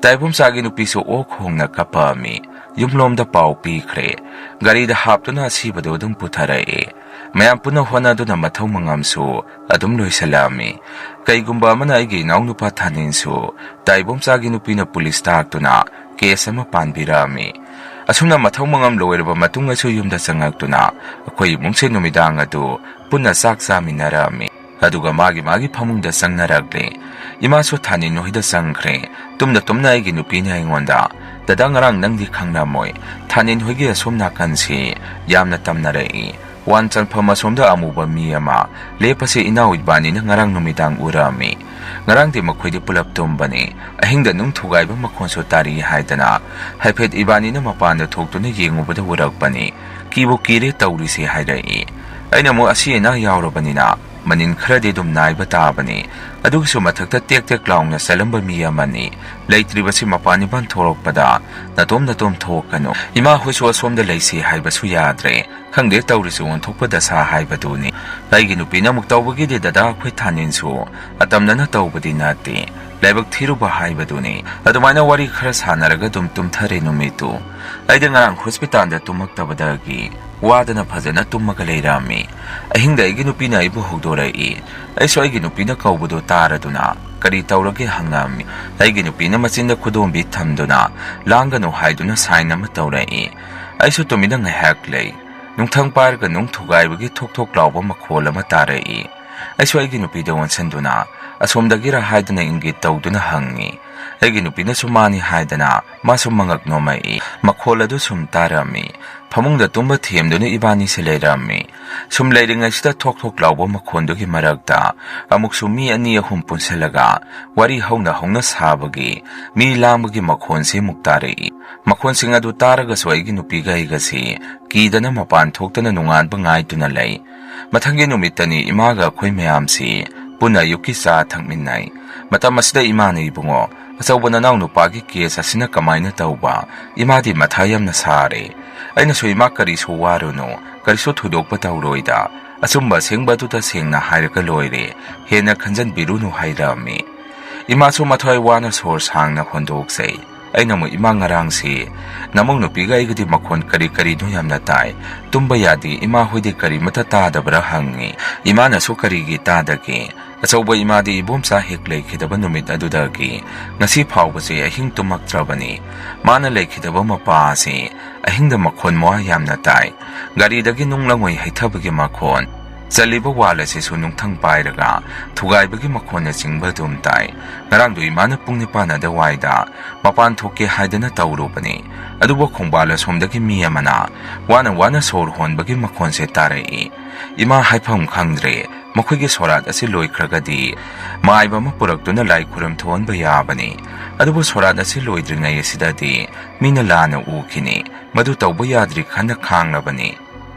ꯇꯥ ꯏꯕꯣꯝꯆꯥꯒꯤ ꯅꯨꯄꯤꯁꯨ ꯑꯣꯛ ꯈꯣꯡꯅ ꯀꯞꯄꯛꯑꯝꯃꯤ꯫ ꯌꯨꯝꯂꯣꯝꯗ ꯄꯥꯎ ꯄꯤꯈ꯭ꯔꯦ꯫ ꯒꯥꯔꯤꯗ ꯍꯥꯞꯇꯨꯅ ꯑꯁꯤꯕꯗꯨ ꯑꯗꯨꯝ ꯄꯨꯊꯔꯛꯑꯦ꯫ ꯃꯌꯥꯝ ꯄꯨꯟꯅ ꯍꯣꯠꯅꯗꯨꯅ ꯃꯊꯧ ꯃꯉꯝꯁꯨ ꯑꯗꯨꯝ ꯂꯣꯏꯁꯤꯜꯂꯛꯑꯝꯃꯤ꯫ ꯀꯩꯒꯨꯝꯕ ꯑꯃꯅ ꯑꯩꯒꯤ ꯏꯅꯥꯎꯅꯨꯄꯥ ꯊꯥꯅꯤꯟꯁꯨ ꯇꯥ ꯏꯕꯣꯝꯆꯥꯒꯤ ꯅꯨꯄꯤꯅ ꯄꯨꯂꯤꯁ ꯇꯥꯛꯇꯨꯅ ꯀꯦꯁ ꯑꯃ ꯄꯥꯟꯕꯤꯔꯛꯑꯝꯃꯤ꯫ ꯑꯁꯨꯝꯅ ꯃꯊꯧ ꯃꯉꯝ ꯂꯣꯏꯔꯕ ꯃꯇꯨꯡꯗꯁꯨ ꯌꯨꯝꯗ ꯆꯪꯉꯛꯇꯨꯅ ꯑꯩꯈꯣꯏ ꯏꯃꯨꯡꯁꯦ ꯅꯨꯃꯤꯗꯥꯡ ꯑꯗꯨ ꯄꯨꯟꯅ ꯆꯥꯛ ꯆꯥꯃꯤꯟꯅꯔꯛꯑꯝꯃꯤ꯫ ꯑꯗꯨꯒ ꯃꯥꯒꯤ ꯃꯥꯒꯤ ꯐꯃꯨꯡꯗ ꯆꯪꯅꯔꯛꯂꯦ꯫ ꯏꯃꯥꯁꯨ ꯊꯥꯅꯤꯟ ꯍꯣꯏꯗ ꯆꯪꯈ꯭ꯔꯦ꯫ ꯇꯨꯝꯅ ꯇꯨꯝꯅ ꯑꯩꯒꯤ ꯅꯨꯄꯤꯅ ꯑꯩꯉꯣꯟꯗ, "ꯗꯗꯥ, ꯉꯔꯥꯡ ꯅꯪꯗꯤ ꯈꯪꯂꯝꯃꯣꯏ, ꯊꯥꯅꯤꯟ ꯍꯣꯏꯒꯤ ꯑꯁꯣꯝ ꯅꯥꯀꯟꯁꯤ ꯌꯥꯝꯅ ꯇꯝꯅꯔꯛꯏ꯫ ꯋꯥꯟ ꯆꯪꯐꯝ ꯑꯁꯣꯝꯗ ꯑꯃꯨꯕ ꯃꯤ ꯑꯃ ꯂꯦꯞꯄꯁꯦ ꯏꯅꯥꯎ ꯏꯕꯥꯅꯤꯅ ꯉꯔꯥꯡ ꯅꯨꯃꯤꯗꯥꯡ ꯎꯔꯛꯑꯝꯃꯤ꯫ ꯉꯔꯥꯡꯗꯤ ꯃꯈꯣꯏꯗꯤ ꯄꯨꯂꯞ ꯇꯨꯝꯕꯅꯤ꯫ ꯑꯍꯤꯡꯗ ꯅꯨꯡ ꯊꯨꯒꯥꯏꯕ ꯃꯈꯣꯟꯁꯨ ꯇꯥꯔꯤ" ꯍꯥꯏꯗꯅ ꯍꯥꯏꯐꯦꯠ ꯏꯕꯥꯅꯤꯅ ꯃꯄꯥꯟꯗ ꯊꯣꯛꯇꯨꯅ ꯌꯦꯡꯉꯨꯕꯗ ꯎꯔꯛꯄꯅꯤ꯫ "ꯀꯤꯕꯨ ꯀꯤꯔꯦ ꯇꯧꯔꯤꯁꯦ" ꯍꯥꯏꯔꯛꯏ꯫ ꯑꯩꯅ ꯑꯃꯨꯛ ꯑꯁꯤ ꯑꯅꯥ ꯌꯥꯎꯔꯕꯅꯤꯅ ꯃꯅꯤꯟ ꯈꯔꯗꯤ ꯑꯗꯨꯝ ꯅꯥꯏꯕ ꯇꯥꯕꯅꯤ꯫ ꯑꯗꯨꯒꯤꯁꯨ ꯃꯊꯛꯇ ꯇꯦꯛ ꯇꯦꯛ ꯂꯥꯎꯅ ꯆꯠꯂꯝꯕ ꯃꯤ ꯑꯃꯅꯤ꯫ "ꯂꯩꯇ꯭ꯔꯤꯕꯁꯤ ꯃꯄꯥꯟ ꯏꯄꯥꯟ ꯊꯣꯛꯂꯛꯄꯗ ꯅꯇꯣꯝ ꯅꯇꯣꯝ ꯊꯣꯛꯀꯅꯨ꯫ ꯏꯃꯥ ꯍꯣꯏꯁꯨ ꯑꯁꯣꯝꯗ ꯂꯩꯁꯤ ꯍꯥꯏꯕꯁꯨ ꯌꯥꯗ꯭ꯔꯦ꯫ ꯈꯪꯗꯦ ꯇꯧꯔꯤꯁꯤ ꯑꯣꯟꯊꯣꯛꯄ ꯗꯁꯥ ꯍꯥꯏꯕꯗꯨꯅꯤ꯫ ꯑꯩꯒꯤ ꯅꯨꯄꯤꯅ ꯑꯃꯨꯛ ꯇꯧꯕꯒꯤꯗꯤ ꯗꯗꯥ ꯑꯩꯈꯣꯏ ꯊꯥꯅꯤꯟꯁꯨ ꯑꯇꯝꯅꯅ ꯇꯧꯕꯗꯤ ꯅꯠꯇꯦ꯫ ꯂꯥꯏꯕꯛ ꯊꯤꯔꯨꯕ ꯍꯥꯏꯕꯗꯨꯅꯤ"꯫ ꯑꯗꯨꯃꯥꯏꯅ ꯋꯥꯔꯤ ꯈꯔ ꯁꯥꯟꯅꯔꯒ ꯑꯗꯨꯝ ꯇꯨꯝꯊꯔꯦ ꯅꯨꯃꯤꯠꯇꯨ꯫ ꯑꯩꯗꯤ ꯉꯔꯥꯡ ꯍꯣꯁꯄꯤꯇꯥꯜꯗ ꯇꯨꯝꯃꯛꯇꯕꯗꯒꯤ ꯋꯥꯗꯅ ꯐꯖꯅ ꯇꯨꯝꯃꯒ ꯂꯩꯔꯝꯃꯤ꯫ ꯑꯍꯤꯡꯗ ꯑꯩꯒꯤ ꯅꯨꯄꯤꯅ ꯑꯩꯕꯨ ꯍꯧꯗꯣꯔꯛꯏ꯫ ꯑꯩꯁꯨ ꯑꯩꯒꯤ ꯅꯨꯄꯤꯅ ꯀꯧꯕꯗꯨ ꯇꯥꯔꯗꯨꯅ "ꯀꯔꯤ ꯇꯧꯔꯒꯦ?" ꯍꯪꯉꯛꯑꯝꯃꯤ꯫ ꯑꯩꯒꯤ ꯅꯨꯄꯤꯅ ꯃꯆꯤꯟꯗ ꯈꯨꯗꯣꯝꯕꯤ ꯊꯝꯗꯨꯅ "ꯂꯥꯡꯒꯅꯨ" ꯍꯥꯏꯗꯨꯅ ꯁꯥꯏꯟ ꯑꯃ ꯇꯧꯔꯛꯏ꯫ ꯑꯩꯁꯨ ꯇꯨꯃꯤꯟꯅ ꯉꯥꯏꯍꯥꯛ ꯂꯩ꯫ ꯅꯨꯡꯊꯪ ꯄꯥꯏꯔꯒ ꯅꯨꯡ ꯊꯨꯒꯥꯏꯕꯒꯤ ꯊꯣꯛ ꯊꯣꯛ ꯂꯥꯎꯕ ꯃꯈꯣꯜ ꯑꯃ ꯇꯥꯔꯛꯏ꯫ ꯑꯩꯁꯨ ꯑꯩꯒꯤ ꯅꯨꯄꯤꯗ ꯑꯣꯟꯁꯤꯟꯗꯨꯅ "ꯑꯁꯣꯝꯗꯒꯤꯔ?" ꯍꯥꯏꯗꯨꯅ ꯏꯪꯒꯤꯠ ꯇꯧꯗꯨꯅ ꯍꯪꯉꯤ꯫ ꯑꯩꯒꯤ ꯅꯨꯄꯤꯅꯁꯨ ꯃꯥꯅꯤ ꯍꯥꯏꯗꯅ ꯃꯥꯁꯨ ꯃꯉꯛ ꯅꯣꯝꯃꯛꯏ꯫ ꯃꯈꯣꯜ ꯑꯗꯨ ꯁꯨꯝ ꯇꯥꯔꯝꯃꯤ꯫ ꯐꯃꯨꯡꯗ ꯇꯨꯝꯕ ꯊꯦꯝꯗꯨꯅ ꯏꯕꯥꯅꯤꯁꯦ ꯂꯩꯔꯝꯃꯤ꯫ ꯁꯨꯝ ꯂꯩꯔꯤꯉꯩꯁꯤꯗ ꯊꯣꯛ ꯊꯣꯛ ꯂꯥꯎꯕ ꯃꯈꯣꯟꯗꯨꯒꯤ ꯃꯔꯛꯇ ꯑꯃꯨꯛꯁꯨ ꯃꯤ ꯑꯅꯤ ꯑꯍꯨꯝ ꯄꯨꯟꯁꯤꯜꯂꯒ ꯋꯥꯔꯤ ꯍꯧꯅ ꯍꯧꯅ ꯁꯥꯕꯒꯤ, ꯃꯤ ꯂꯥꯡꯕꯒꯤ ꯃꯈꯣꯟꯁꯤ ꯑꯃꯨꯛ ꯇꯥꯔꯛꯏ꯫ ꯃꯈꯣꯟꯁꯤꯡ ꯑꯗꯨ ꯇꯥꯔꯒꯁꯨ ꯑꯩꯒꯤ ꯅꯨꯄꯤꯒ ꯑꯩꯒꯁꯤ ꯀꯤꯗꯅ ꯃꯄꯥꯟ ꯊꯣꯛꯇꯅ ꯅꯣꯡꯉꯥꯟꯕ ꯉꯥꯏꯗꯨꯅ ꯂꯩ꯫ ꯃꯊꯪꯒꯤ ꯅꯨꯃꯤꯠꯇꯅꯤ ꯏꯃꯥꯒ ꯑꯩꯈꯣꯏ ꯃꯌꯥꯝꯁꯤ ꯄꯨꯟꯅ ꯑꯌꯨꯛꯀꯤ ꯆꯥ ꯊꯛꯃꯤꯟꯅꯩ꯫ ꯃꯇꯝ ꯑꯁꯤꯗ ꯏꯃꯥꯅ, "ꯏꯕꯨꯡꯉꯣ, ꯑꯆꯧꯕ ꯅꯅꯥꯎ ꯅꯨꯄꯥꯒꯤ ꯀꯦꯁ ꯑꯁꯤꯅ ꯀꯃꯥꯏꯅ ꯇꯧꯕ? ꯏꯃꯥꯗꯤ ꯃꯊꯥ ꯌꯥꯝꯅ ꯁꯥꯔꯦ꯫" ꯑꯩꯅꯁꯨ, "ꯏꯃꯥ, ꯀꯔꯤꯁꯨ ꯋꯥꯔꯨꯅꯨ, ꯀꯔꯤꯁꯨ ꯊꯣꯏꯗꯣꯛꯄ ꯇꯧꯔꯣꯏꯗ꯫ ꯑꯆꯨꯝꯕ ꯑꯁꯦꯡꯕꯗꯨꯗ ꯁꯦꯡꯅ ꯍꯥꯏꯔꯒ ꯂꯣꯏꯔꯦ, ꯍꯦꯟꯅ ꯈꯟꯖꯟꯕꯤꯔꯨꯅꯨ" ꯍꯥꯏꯔꯝꯃꯤ꯫ ꯏꯃꯥꯁꯨ ꯃꯊ꯭ꯋꯥꯏ ꯋꯥꯅ ꯁꯣꯔ ꯁꯥꯡꯅ ꯍꯣꯟꯗꯣꯛꯆꯩ꯫ ꯑꯩꯅ ꯑꯃꯨꯛ, "ꯏꯃꯥ, ꯉꯔꯥꯡꯁꯤ ꯅꯃꯧ ꯅꯨꯄꯤꯒ ꯑꯩꯒꯗꯤ ꯃꯈꯣꯟ ꯀꯔꯤ ꯀꯔꯤꯅꯣ ꯌꯥꯝꯅ ꯇꯥꯏ꯫ ꯇꯨꯝꯕ ꯌꯥꯗꯦ, ꯏꯃꯥ ꯍꯣꯏꯗꯤ ꯀꯔꯤꯃꯠꯇ ꯇꯥꯗꯕ꯭ꯔꯥ?" ꯍꯪꯉꯤ꯫ ꯏꯃꯥꯅꯁꯨ, "ꯀꯔꯤꯒꯤ ꯇꯥꯗꯒꯦ? ꯑꯆꯧꯕ ꯏꯃꯥꯗꯤ ꯏꯕꯣꯝꯆꯥ ꯍꯦꯛ ꯂꯩꯈꯤꯗꯕ ꯅꯨꯃꯤꯠ ꯑꯗꯨꯗꯒꯤ ꯉꯁꯤ ꯐꯥꯎꯕꯁꯦ ꯑꯍꯤꯡ ꯇꯨꯝꯃꯛꯇ꯭ꯔꯕꯅꯤ꯫ ꯃꯥꯅ ꯂꯩꯈꯤꯗꯕ ꯃꯄꯥ ꯑꯁꯤ ꯑꯍꯤꯡꯗ ꯃꯈꯣꯟ ꯃꯋꯥ ꯌꯥꯝꯅ ꯇꯥꯏ꯫ ꯒꯥꯔꯤꯗꯒꯤ ꯅꯨꯡ ꯂꯪꯉꯣꯏ ꯍꯩꯊꯕꯒꯤ ꯃꯈꯣꯟ, ꯆꯜꯂꯤꯕ ꯋꯥꯜ ꯑꯁꯤꯁꯨ ꯅꯨꯡꯊꯪ ꯄꯥꯏꯔꯒ ꯊꯨꯒꯥꯏꯕꯒꯤ ꯃꯈꯣꯟꯅꯆꯤꯡꯕ ꯑꯗꯨꯝ ꯇꯥꯏ꯫ ꯉꯔꯥꯡꯗꯨ ꯏꯃꯥꯅ ꯄꯨꯡ ꯅꯤꯄꯥꯟ ꯑꯗꯨꯋꯥꯏꯗ ꯃꯄꯥꯟ ꯊꯣꯛꯀꯦ ꯍꯥꯏꯗꯅ ꯇꯧꯔꯨꯕꯅꯤ, ꯑꯗꯨꯕꯨ ꯈꯣꯡꯕꯥꯜ ꯑꯁꯣꯝꯗꯒꯤ ꯃꯤ ꯑꯃꯅ ꯋꯥꯅ ꯋꯥꯅ ꯁꯣꯔ ꯍꯣꯟꯕꯒꯤ ꯃꯈꯣꯟꯁꯦ ꯇꯥꯔꯛꯏ꯫ ꯏꯃꯥ ꯍꯥꯏꯐꯝ ꯈꯪꯗ꯭ꯔꯦ, ꯃꯈꯣꯏꯒꯤ ꯁꯣꯔꯥꯠ ꯑꯁꯤ ꯂꯣꯏꯈ꯭ꯔꯒꯗꯤ ꯃꯥꯏꯕ ꯑꯃ ꯄꯨꯔꯛꯇꯨꯅ ꯂꯥꯏ ꯈꯨꯔꯨꯝ ꯊꯣꯛꯍꯟꯕ ꯌꯥꯕꯅꯤ꯫ ꯑꯗꯨꯕꯨ ꯁꯣꯔꯥꯠ ꯑꯁꯤ ꯂꯣꯏꯗ꯭ꯔꯤꯉꯩ ꯑꯁꯤꯗꯗꯤ ꯃꯤꯅ ꯂꯥꯟꯅ ꯎꯈꯤꯅꯤ, ꯃꯗꯨ ꯇꯧꯕ ꯌꯥꯗ꯭ꯔꯤ ꯈꯟꯅ ꯈꯥꯡꯂꯕꯅꯤ꯫"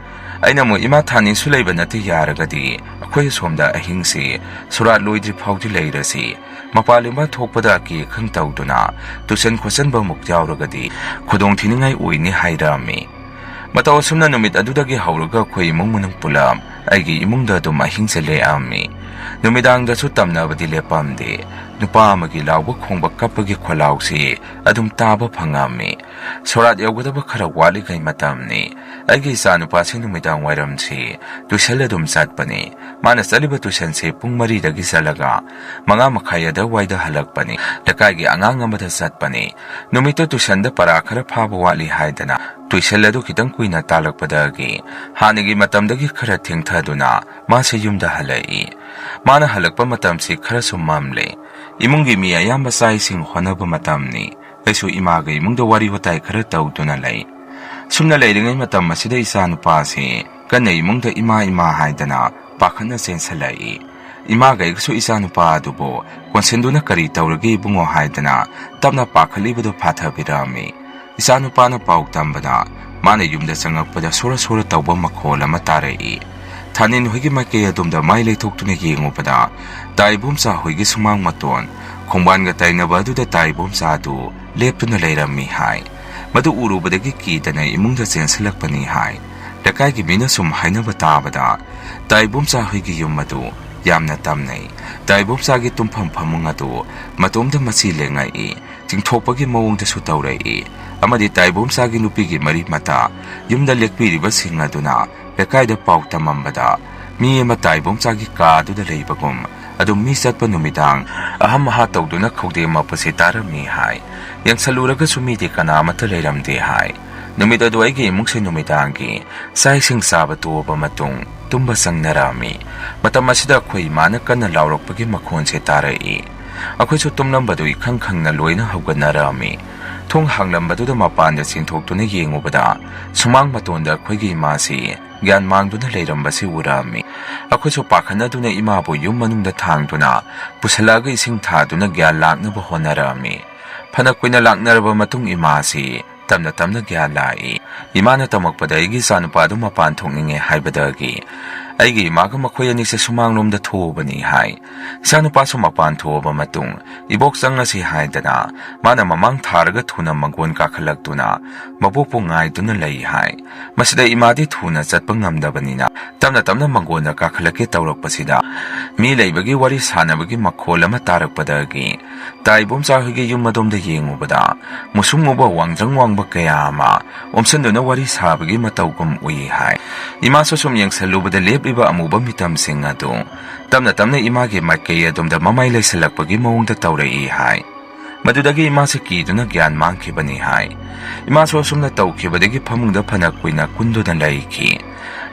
ꯑꯩꯅ ꯑꯃꯨꯛ, "ꯏꯃꯥ, ꯊꯥꯅꯤꯁꯨ ꯂꯩꯕ ꯅꯠꯇꯦ, ꯌꯥꯔꯒꯗꯤ ꯑꯩꯈꯣꯏ ꯑꯁꯣꯝꯗ ꯑꯍꯤꯡꯁꯤ ꯁꯣꯔꯥꯠ ꯂꯣꯏꯗ꯭ꯔꯤ ꯐꯥꯎꯗꯤ ꯂꯩꯔꯁꯤ꯫ ꯃꯄꯥꯜ ꯏꯃꯥ ꯊꯣꯛꯄꯗ ꯑꯀꯤ ꯑꯈꯪ ꯇꯧꯗꯨꯅ ꯇꯨꯁꯟ ꯈꯣꯠꯆꯟꯕ ꯑꯃꯨꯛ ꯌꯥꯎꯔꯒꯗꯤ ꯈꯨꯗꯣꯡ ꯊꯤꯅꯤꯡꯉꯥꯏ ꯑꯣꯏꯅꯤ" ꯍꯥꯏꯔꯛꯑꯝꯃꯤ꯫ ꯃꯇꯧ ꯑꯁꯨꯝꯅ ꯅꯨꯃꯤꯠ ꯑꯗꯨꯗꯒꯤ ꯍꯧꯔꯒ ꯑꯩꯈꯣꯏ ꯏꯃꯨꯡ ꯃꯅꯨꯡ ꯄꯨꯂꯞ ꯑꯩꯒꯤ ꯏꯃꯨꯡꯗ ꯑꯗꯨꯝ ꯑꯍꯤꯡꯁꯦ ꯂꯦꯛꯑꯝꯃꯤ꯫ ꯅꯨꯃꯤꯗꯥꯡꯗꯁꯨ ꯇꯝꯅꯕꯗꯤ ꯂꯦꯞꯄꯝꯗꯦ꯫ ꯅꯨꯄꯥ ꯑꯃꯒꯤ ꯂꯥꯎꯕ ꯈꯣꯡꯕ ꯀꯞꯄꯒꯤ ꯈꯣꯜꯂꯥꯎꯁꯤ ꯑꯗꯨꯝ ꯇꯥꯕ ꯐꯪꯉꯝꯃꯤ꯫ ꯁꯣꯔꯥꯠ ꯌꯧꯒꯗꯕ ꯈꯔ ꯋꯥꯠꯂꯤꯉꯩ ꯃꯇꯝꯅꯤ꯫ ꯑꯩꯒꯤ ꯏꯆꯥ ꯅꯨꯄꯥꯁꯤ ꯅꯨꯃꯤꯗꯥꯡ ꯋꯥꯏꯔꯝꯁꯤ ꯇꯨꯏꯁꯟ ꯑꯗꯨꯝ ꯆꯠꯄꯅꯤ꯫ ꯃꯥꯅ ꯆꯠꯂꯤꯕ ꯇꯨꯏꯁꯟꯁꯤ ꯄꯨꯡ ꯃꯔꯤꯗꯒꯤ ꯆꯠꯂꯒ ꯃꯉꯥ ꯃꯈꯥꯏ ꯑꯗꯨꯋꯥꯏꯗ ꯍꯜꯂꯛꯄꯅꯤ꯫ ꯂꯩꯀꯥꯏꯒꯤ ꯑꯉꯥꯡ ꯑꯃꯗ ꯆꯠꯄꯅꯤ꯫ ꯅꯨꯃꯤꯠꯇꯨ ꯇꯨꯏꯁꯟꯗ ꯄꯔꯥ ꯈꯔ ꯐꯥꯕ ꯋꯥꯠꯂꯤ ꯍꯥꯏꯗꯅ ꯇꯨꯏꯁꯟ ꯑꯗꯨ ꯈꯤꯇꯪ ꯀꯨꯏꯅ ꯇꯥꯜꯂꯛꯄꯗꯒꯤ ꯍꯥꯟꯅꯒꯤ ꯃꯇꯝꯗꯒꯤ ꯈꯔ ꯊꯦꯡꯊ ꯑꯗꯨꯅ ꯃꯥꯁꯦ ꯌꯨꯝꯗ ꯍꯜꯂꯛꯏ꯫ ꯃꯥꯅ ꯍꯜꯂꯛꯄ ꯃꯇꯝꯁꯤ ꯈꯔꯁꯨ ꯃꯝꯂꯦ꯫ ꯏꯃꯨꯡꯒꯤ ꯃꯤ ꯑꯌꯥꯝꯕ ꯆꯥꯛ ꯏꯁꯤꯡ ꯍꯣꯠꯅꯕ ꯃꯇꯝꯅꯤ꯫ ꯑꯩꯁꯨ ꯏꯃꯥꯒ ꯏꯃꯨꯡꯗ ꯋꯥꯔꯤ ꯋꯥꯇꯥꯏ ꯈꯔ ꯇꯧꯗꯨꯅ ꯂꯩ꯫ ꯁꯨꯝꯅ ꯂꯩꯔꯤꯉꯩ ꯃꯇꯝ ꯑꯁꯤꯗ ꯏꯆꯥꯅꯨꯄꯥꯁꯤ ꯀꯟꯅ ꯏꯃꯨꯡꯗ "ꯏꯃꯥ, ꯏꯃꯥ" ꯍꯥꯏꯗꯅ ꯄꯥꯈꯠꯅ ꯆꯦꯟꯁꯤꯜꯂꯛꯏ꯫ ꯏꯃꯥꯒ ꯑꯩꯒꯁꯨ ꯏꯆꯥꯅꯨꯄꯥ ꯑꯗꯨꯕꯨ ꯀꯣꯟꯁꯤꯟꯗꯨꯅ "ꯀꯔꯤ ꯇꯧꯔꯒꯦ ꯏꯕꯨꯡꯉꯣ?" ꯍꯥꯏꯗꯅ ꯇꯞꯅ ꯄꯥꯈꯠꯂꯤꯕꯗꯨ ꯐꯥꯊꯕꯤꯔꯝꯃꯤ꯫ ꯏꯆꯥꯅꯨꯄꯥꯅ ꯄꯥꯎ ꯇꯝꯕꯗ ꯃꯥꯅ ꯌꯨꯝꯗ ꯆꯪꯉꯛꯄꯗ ꯁꯣꯔ ꯁꯣꯔ ꯇꯧꯕ ꯃꯈꯣꯜ ꯑꯃ ꯇꯥꯔꯛꯏ꯫ ꯊꯥꯅꯤꯟ ꯍꯣꯏꯒꯤ ꯃꯥꯏꯀꯩ ꯑꯗꯣꯝꯗ ꯃꯥꯏ ꯂꯩꯊꯣꯛꯇꯨꯅ ꯌꯦꯡꯉꯨꯕꯗ ꯇꯥ ꯏꯕꯣꯝꯆꯥ ꯍꯣꯏꯒꯤ ꯁꯨꯃꯥꯡ ꯃꯇꯣꯟ ꯈꯣꯡꯕꯥꯟꯒ ꯇꯥꯏꯅꯕ ꯑꯗꯨꯗ ꯇꯥ ꯏꯕꯣꯝꯆꯥ ꯑꯗꯨ ꯂꯦꯞꯇꯨꯅ ꯂꯩꯔꯝꯃꯤ ꯍꯥꯏ꯫ ꯃꯗꯨ ꯎꯔꯨꯕꯗꯒꯤ ꯀꯤꯗꯅ ꯏꯃꯨꯡꯗ ꯆꯦꯟꯁꯤꯜꯂꯛꯄꯅꯤ ꯍꯥꯏ꯫ ꯂꯩꯀꯥꯏꯒꯤ ꯃꯤꯅ ꯁꯨꯝ ꯍꯥꯏꯅꯕ ꯇꯥꯕꯗ ꯇꯥ ꯏꯕꯣꯝꯆꯥ ꯍꯣꯏꯒꯤ ꯌꯨꯝ ꯑꯗꯨ ꯌꯥꯝꯅ ꯇꯝꯅꯩ꯫ ꯇꯥ ꯏꯕꯣꯝꯆꯥꯒꯤ ꯇꯨꯝꯐꯝ ꯐꯃꯨꯡ ꯑꯗꯨ ꯃꯇꯣꯝꯗ ꯃꯆꯤ ꯂꯦꯡꯉꯛꯏ꯫ ꯆꯤꯡꯊꯣꯛꯄꯒꯤ ꯃꯑꯣꯡꯗꯁꯨ ꯇꯧꯔꯛꯏ꯫ ꯑꯃꯗꯤ ꯇꯥ ꯏꯕꯣꯝꯆꯥꯒꯤ ꯅꯨꯄꯤꯒꯤ ꯃꯔꯤ ꯃꯇꯥ ꯌꯨꯝꯗ ꯂꯦꯛꯄꯤꯔꯤꯕꯁꯤꯡ ꯑꯗꯨꯅ ꯂꯩꯀꯥꯏꯗ ꯄꯥꯎ ꯇꯝꯃꯝꯕꯗ ꯃꯤ ꯑꯃ ꯇꯥ ꯏꯕꯣꯝꯆꯥꯒꯤ ꯀꯥ ꯑꯗꯨꯗ ꯂꯩꯕꯒꯨꯝ, ꯑꯗꯨꯝ ꯃꯤ ꯆꯠꯄ ꯅꯨꯃꯤꯗꯥꯡ ꯑꯍꯝ ꯑꯍꯥ ꯇꯧꯗꯨꯅ ꯈꯧꯗꯦꯝ ꯃꯞꯄꯁꯤ ꯇꯥꯔꯝꯃꯤ ꯍꯥꯏ꯫ ꯌꯦꯡꯁꯜꯂꯨꯔꯒꯁꯨ ꯃꯤꯗꯤ ꯀꯅꯥꯃꯠꯇ ꯂꯩꯔꯝꯗꯦ ꯍꯥꯏ꯫ ꯅꯨꯃꯤꯠ ꯑꯗꯨ ꯑꯩꯒꯤ ꯏꯃꯨꯡꯁꯦ ꯅꯨꯃꯤꯗꯥꯡꯒꯤ ꯆꯥꯛ ꯏꯁꯤꯡ ꯆꯥꯕ ꯇꯣꯛꯑꯕ ꯃꯇꯨꯡ ꯇꯨꯝꯕ ꯆꯪꯅꯔꯛꯑꯝꯃꯤ꯫ ꯃꯇꯝ ꯑꯁꯤꯗ ꯑꯩꯈꯣꯏ ꯏꯃꯥꯅ ꯀꯟꯅ ꯂꯥꯎꯔꯛꯄꯒꯤ ꯃꯈꯣꯟꯁꯦ ꯇꯥꯔꯛꯏ꯫ ꯑꯩꯈꯣꯏꯁꯨ ꯇꯨꯝꯂꯝꯕꯗꯨ ꯏꯈꯪ ꯈꯪꯅ ꯂꯣꯏꯅ ꯍꯧꯒꯠꯅꯔꯛꯑꯝꯃꯤ꯫ ꯊꯣꯡ ꯍꯥꯡꯂꯝꯕꯗꯨꯗ ꯃꯄꯥꯟꯗ ꯆꯦꯟꯊꯣꯛꯇꯨꯅ ꯌꯦꯡꯉꯨꯕꯗ ꯁꯨꯃꯥꯡ ꯃꯇꯣꯟꯗ ꯑꯩꯈꯣꯏꯒꯤ ꯏꯃꯥꯁꯤ ꯒ꯭ꯌꯥꯟ ꯃꯥꯡꯗꯨꯅ ꯂꯩꯔꯝꯕꯁꯤ ꯎꯔꯛꯑꯝꯃꯤ꯫ ꯑꯩꯈꯣꯏꯁꯨ ꯄꯥꯈꯠꯅꯗꯨꯅ ꯏꯃꯥꯕꯨ ꯌꯨꯝ ꯃꯅꯨꯡꯗ ꯊꯥꯡꯗꯨꯅ ꯄꯨꯁꯜꯂꯛꯑꯒ ꯏꯁꯤꯡ ꯊꯥꯗꯨꯅ ꯒ꯭ꯌꯥꯟ ꯂꯥꯛꯅꯕ ꯍꯣꯠꯅꯔꯛꯑꯝꯃꯤ꯫ ꯐꯅ ꯀꯨꯏꯅ ꯂꯥꯛꯅꯔꯕ ꯃꯇꯨꯡ ꯏꯃꯥꯁꯤ ꯇꯞꯅ ꯇꯞꯅ ꯒ꯭ꯌꯥꯟ ꯂꯥꯛꯏ꯫ ꯏꯃꯥꯅ ꯇꯝꯃꯛꯄꯗ ꯑꯩꯒꯤ ꯏꯆꯥꯅꯨꯄꯥꯗꯨ ꯃꯄꯥꯟ ꯊꯣꯛꯅꯤꯡꯉꯦ ꯍꯥꯏꯕꯗꯒꯤ ꯑꯩꯒꯤ ꯏꯃꯥꯒ ꯃꯈꯣꯏ ꯑꯅꯤꯁꯦ ꯁꯨꯃꯥꯡꯂꯣꯝꯗ ꯊꯣꯛꯎꯕꯅꯤ ꯍꯥꯏ꯫ ꯏꯆꯥꯅꯨꯄꯥꯁꯨ ꯃꯄꯥꯟ ꯊꯣꯛꯑꯕ ꯃꯇꯨꯡ ꯏꯕꯣꯛ ꯆꯪꯉꯁꯤ ꯍꯥꯏꯗꯅ ꯃꯥꯅ ꯃꯃꯥꯡ ꯊꯥꯔꯒ ꯊꯨꯅ ꯃꯪꯒꯣꯟ ꯀꯥꯈꯠꯂꯛꯇꯨꯅ ꯃꯕꯣꯛꯄꯨ ꯉꯥꯏꯗꯨꯅ ꯂꯩ ꯍꯥꯏ꯫ ꯃꯁꯤꯗ ꯏꯃꯥꯗꯤ ꯊꯨꯅ ꯆꯠꯄ ꯉꯝꯗꯕꯅꯤꯅ ꯇꯞꯅ ꯇꯞꯅ ꯃꯪꯒꯣꯟꯗ ꯀꯥꯈꯠꯂꯛꯀꯦ ꯇꯧꯔꯛꯄꯁꯤꯗ ꯃꯤ ꯂꯩꯕꯒꯤ ꯋꯥꯔꯤ ꯁꯥꯟꯅꯕꯒꯤ ꯃꯈꯣꯜ ꯑꯃ ꯇꯥꯔꯛꯄꯗꯒꯤ ꯇꯥ ꯏꯕꯣꯝꯆꯥ ꯍꯣꯏꯒꯤ ꯌꯨꯝ ꯑꯗꯣꯝꯗ ꯌꯦꯡꯉꯨꯕꯗ ꯃꯨꯁꯨꯡ ꯃꯨꯕ ꯋꯥꯡꯖꯪ ꯋꯥꯡꯕ ꯀꯌꯥ ꯑꯃ ꯑꯣꯝꯁꯤꯟꯗꯨꯅ ꯋꯥꯔꯤ ꯁꯥꯕꯒꯤ ꯃꯇꯧꯒꯨꯝ ꯎꯏ ꯍꯥꯏ꯫ ꯏꯃꯥꯁꯨ ꯁꯨꯝ ꯌꯦꯡꯁꯜꯂꯨꯕꯗ ꯂꯦꯞꯂꯤꯕ ꯑꯃꯨꯕ ꯃꯤꯇꯝꯁꯤꯡ ꯑꯗꯨ ꯇꯞꯅ ꯇꯞꯅ ꯏꯃꯥꯒꯤ ꯃꯥꯏꯀꯩ ꯑꯗꯣꯝꯗ ꯃꯃꯥꯏ ꯂꯩꯁꯜꯂꯛꯄꯒꯤ ꯃꯑꯣꯡꯗ ꯇꯧꯔꯛꯏ ꯍꯥꯏ꯫ ꯃꯗꯨꯗꯒꯤ ꯏꯃꯥꯁꯦ ꯀꯤꯗꯨꯅ ꯒ꯭ꯌꯥꯟ ꯃꯥꯡꯈꯤꯕꯅꯤ ꯍꯥꯏ꯫ ꯏꯃꯥꯁꯨ ꯑꯁꯨꯝꯅ ꯇꯧꯈꯤꯕꯗꯒꯤ ꯐꯃꯨꯡꯗ ꯐꯅ ꯀꯨꯏꯅ ꯀꯨꯟꯗꯨꯅ ꯂꯩꯈꯤ꯫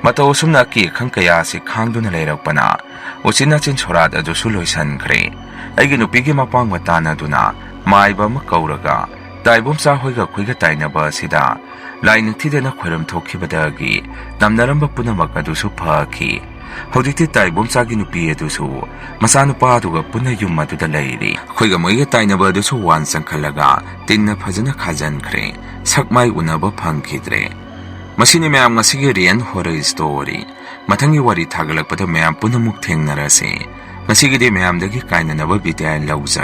ꯃꯇꯧ ꯑꯁꯨꯝꯅ ꯑꯀꯤ ꯑꯈꯪ ꯀꯌꯥ ꯑꯁꯤ ꯈꯥꯡꯗꯨꯅ ꯂꯩꯔꯛꯄꯅ ꯎꯆꯤꯟ ꯅꯥꯆꯤꯟ ꯁꯣꯔꯥꯠ ꯑꯗꯨꯁꯨ ꯂꯣꯏꯁꯤꯟꯈ꯭ꯔꯦ꯫ ꯑꯩꯒꯤ ꯅꯨꯄꯤꯒꯤ ꯃꯄꯥꯡꯒ ꯇꯥꯟꯅꯗꯨꯅ ꯃꯥꯏꯕ ꯑꯃ ꯀꯧꯔꯒ ꯇꯥꯏꯕꯣꯝꯆꯥ ꯍꯣꯏꯒ ꯑꯩꯈꯣꯏꯒ ꯇꯥꯏꯅꯕ ꯑꯁꯤꯗ ꯂꯥꯏ ꯅꯤꯡꯊꯤꯖꯅ ꯈꯣꯏꯔꯝ ꯊꯣꯛꯈꯤꯕꯗꯒꯤ ꯇꯝꯅꯔꯝꯕ ꯄꯨꯝꯅꯃꯛ ꯑꯗꯨꯁꯨ ꯐꯈꯤ꯫ ꯍꯧꯖꯤꯛꯇꯤ ꯇꯥꯏꯕꯣꯝꯆꯥꯒꯤ ꯅꯨꯄꯤ ꯑꯗꯨꯁꯨ ꯃꯆꯥꯅꯨꯄꯥꯗꯨꯒ ꯄꯨꯟꯅ ꯌꯨꯝ ꯑꯗꯨꯗ ꯂꯩꯔꯤ꯫ ꯑꯩꯈꯣꯏꯒ ꯃꯣꯏꯒ ꯇꯥꯏꯅꯕ ꯑꯗꯨꯁꯨ ꯋꯥꯟ ꯆꯪꯈꯠꯂꯒ ꯇꯤꯟꯅ ꯐꯖꯅ ꯈꯥꯖꯤꯟꯈ꯭ꯔꯦ꯫ ꯁꯛ ꯃꯥꯏ ꯎꯅꯕ ꯐꯪꯈꯤꯗ꯭ꯔꯦ꯫ ꯃꯁꯤꯅꯤ ꯃꯌꯥꯝ ꯉꯁꯤꯒꯤ ꯔꯤꯌꯦꯜ ꯍꯣꯔꯔ ꯁ꯭ꯇꯣꯔꯤ꯫ ꯃꯊꯪꯒꯤ ꯋꯥꯔꯤ ꯊꯥꯒꯠꯂꯛꯄꯗ ꯃꯌꯥꯝ ꯄꯨꯝꯅꯃꯛ ꯊꯦꯡꯅꯔꯁꯤ꯫ ꯉꯁꯤꯒꯤꯗꯤ ꯃꯌꯥꯝꯗꯒꯤ ꯀꯥꯏꯅꯅꯕ ꯕꯤꯗꯥꯏ ꯂꯧꯖꯔꯦ꯫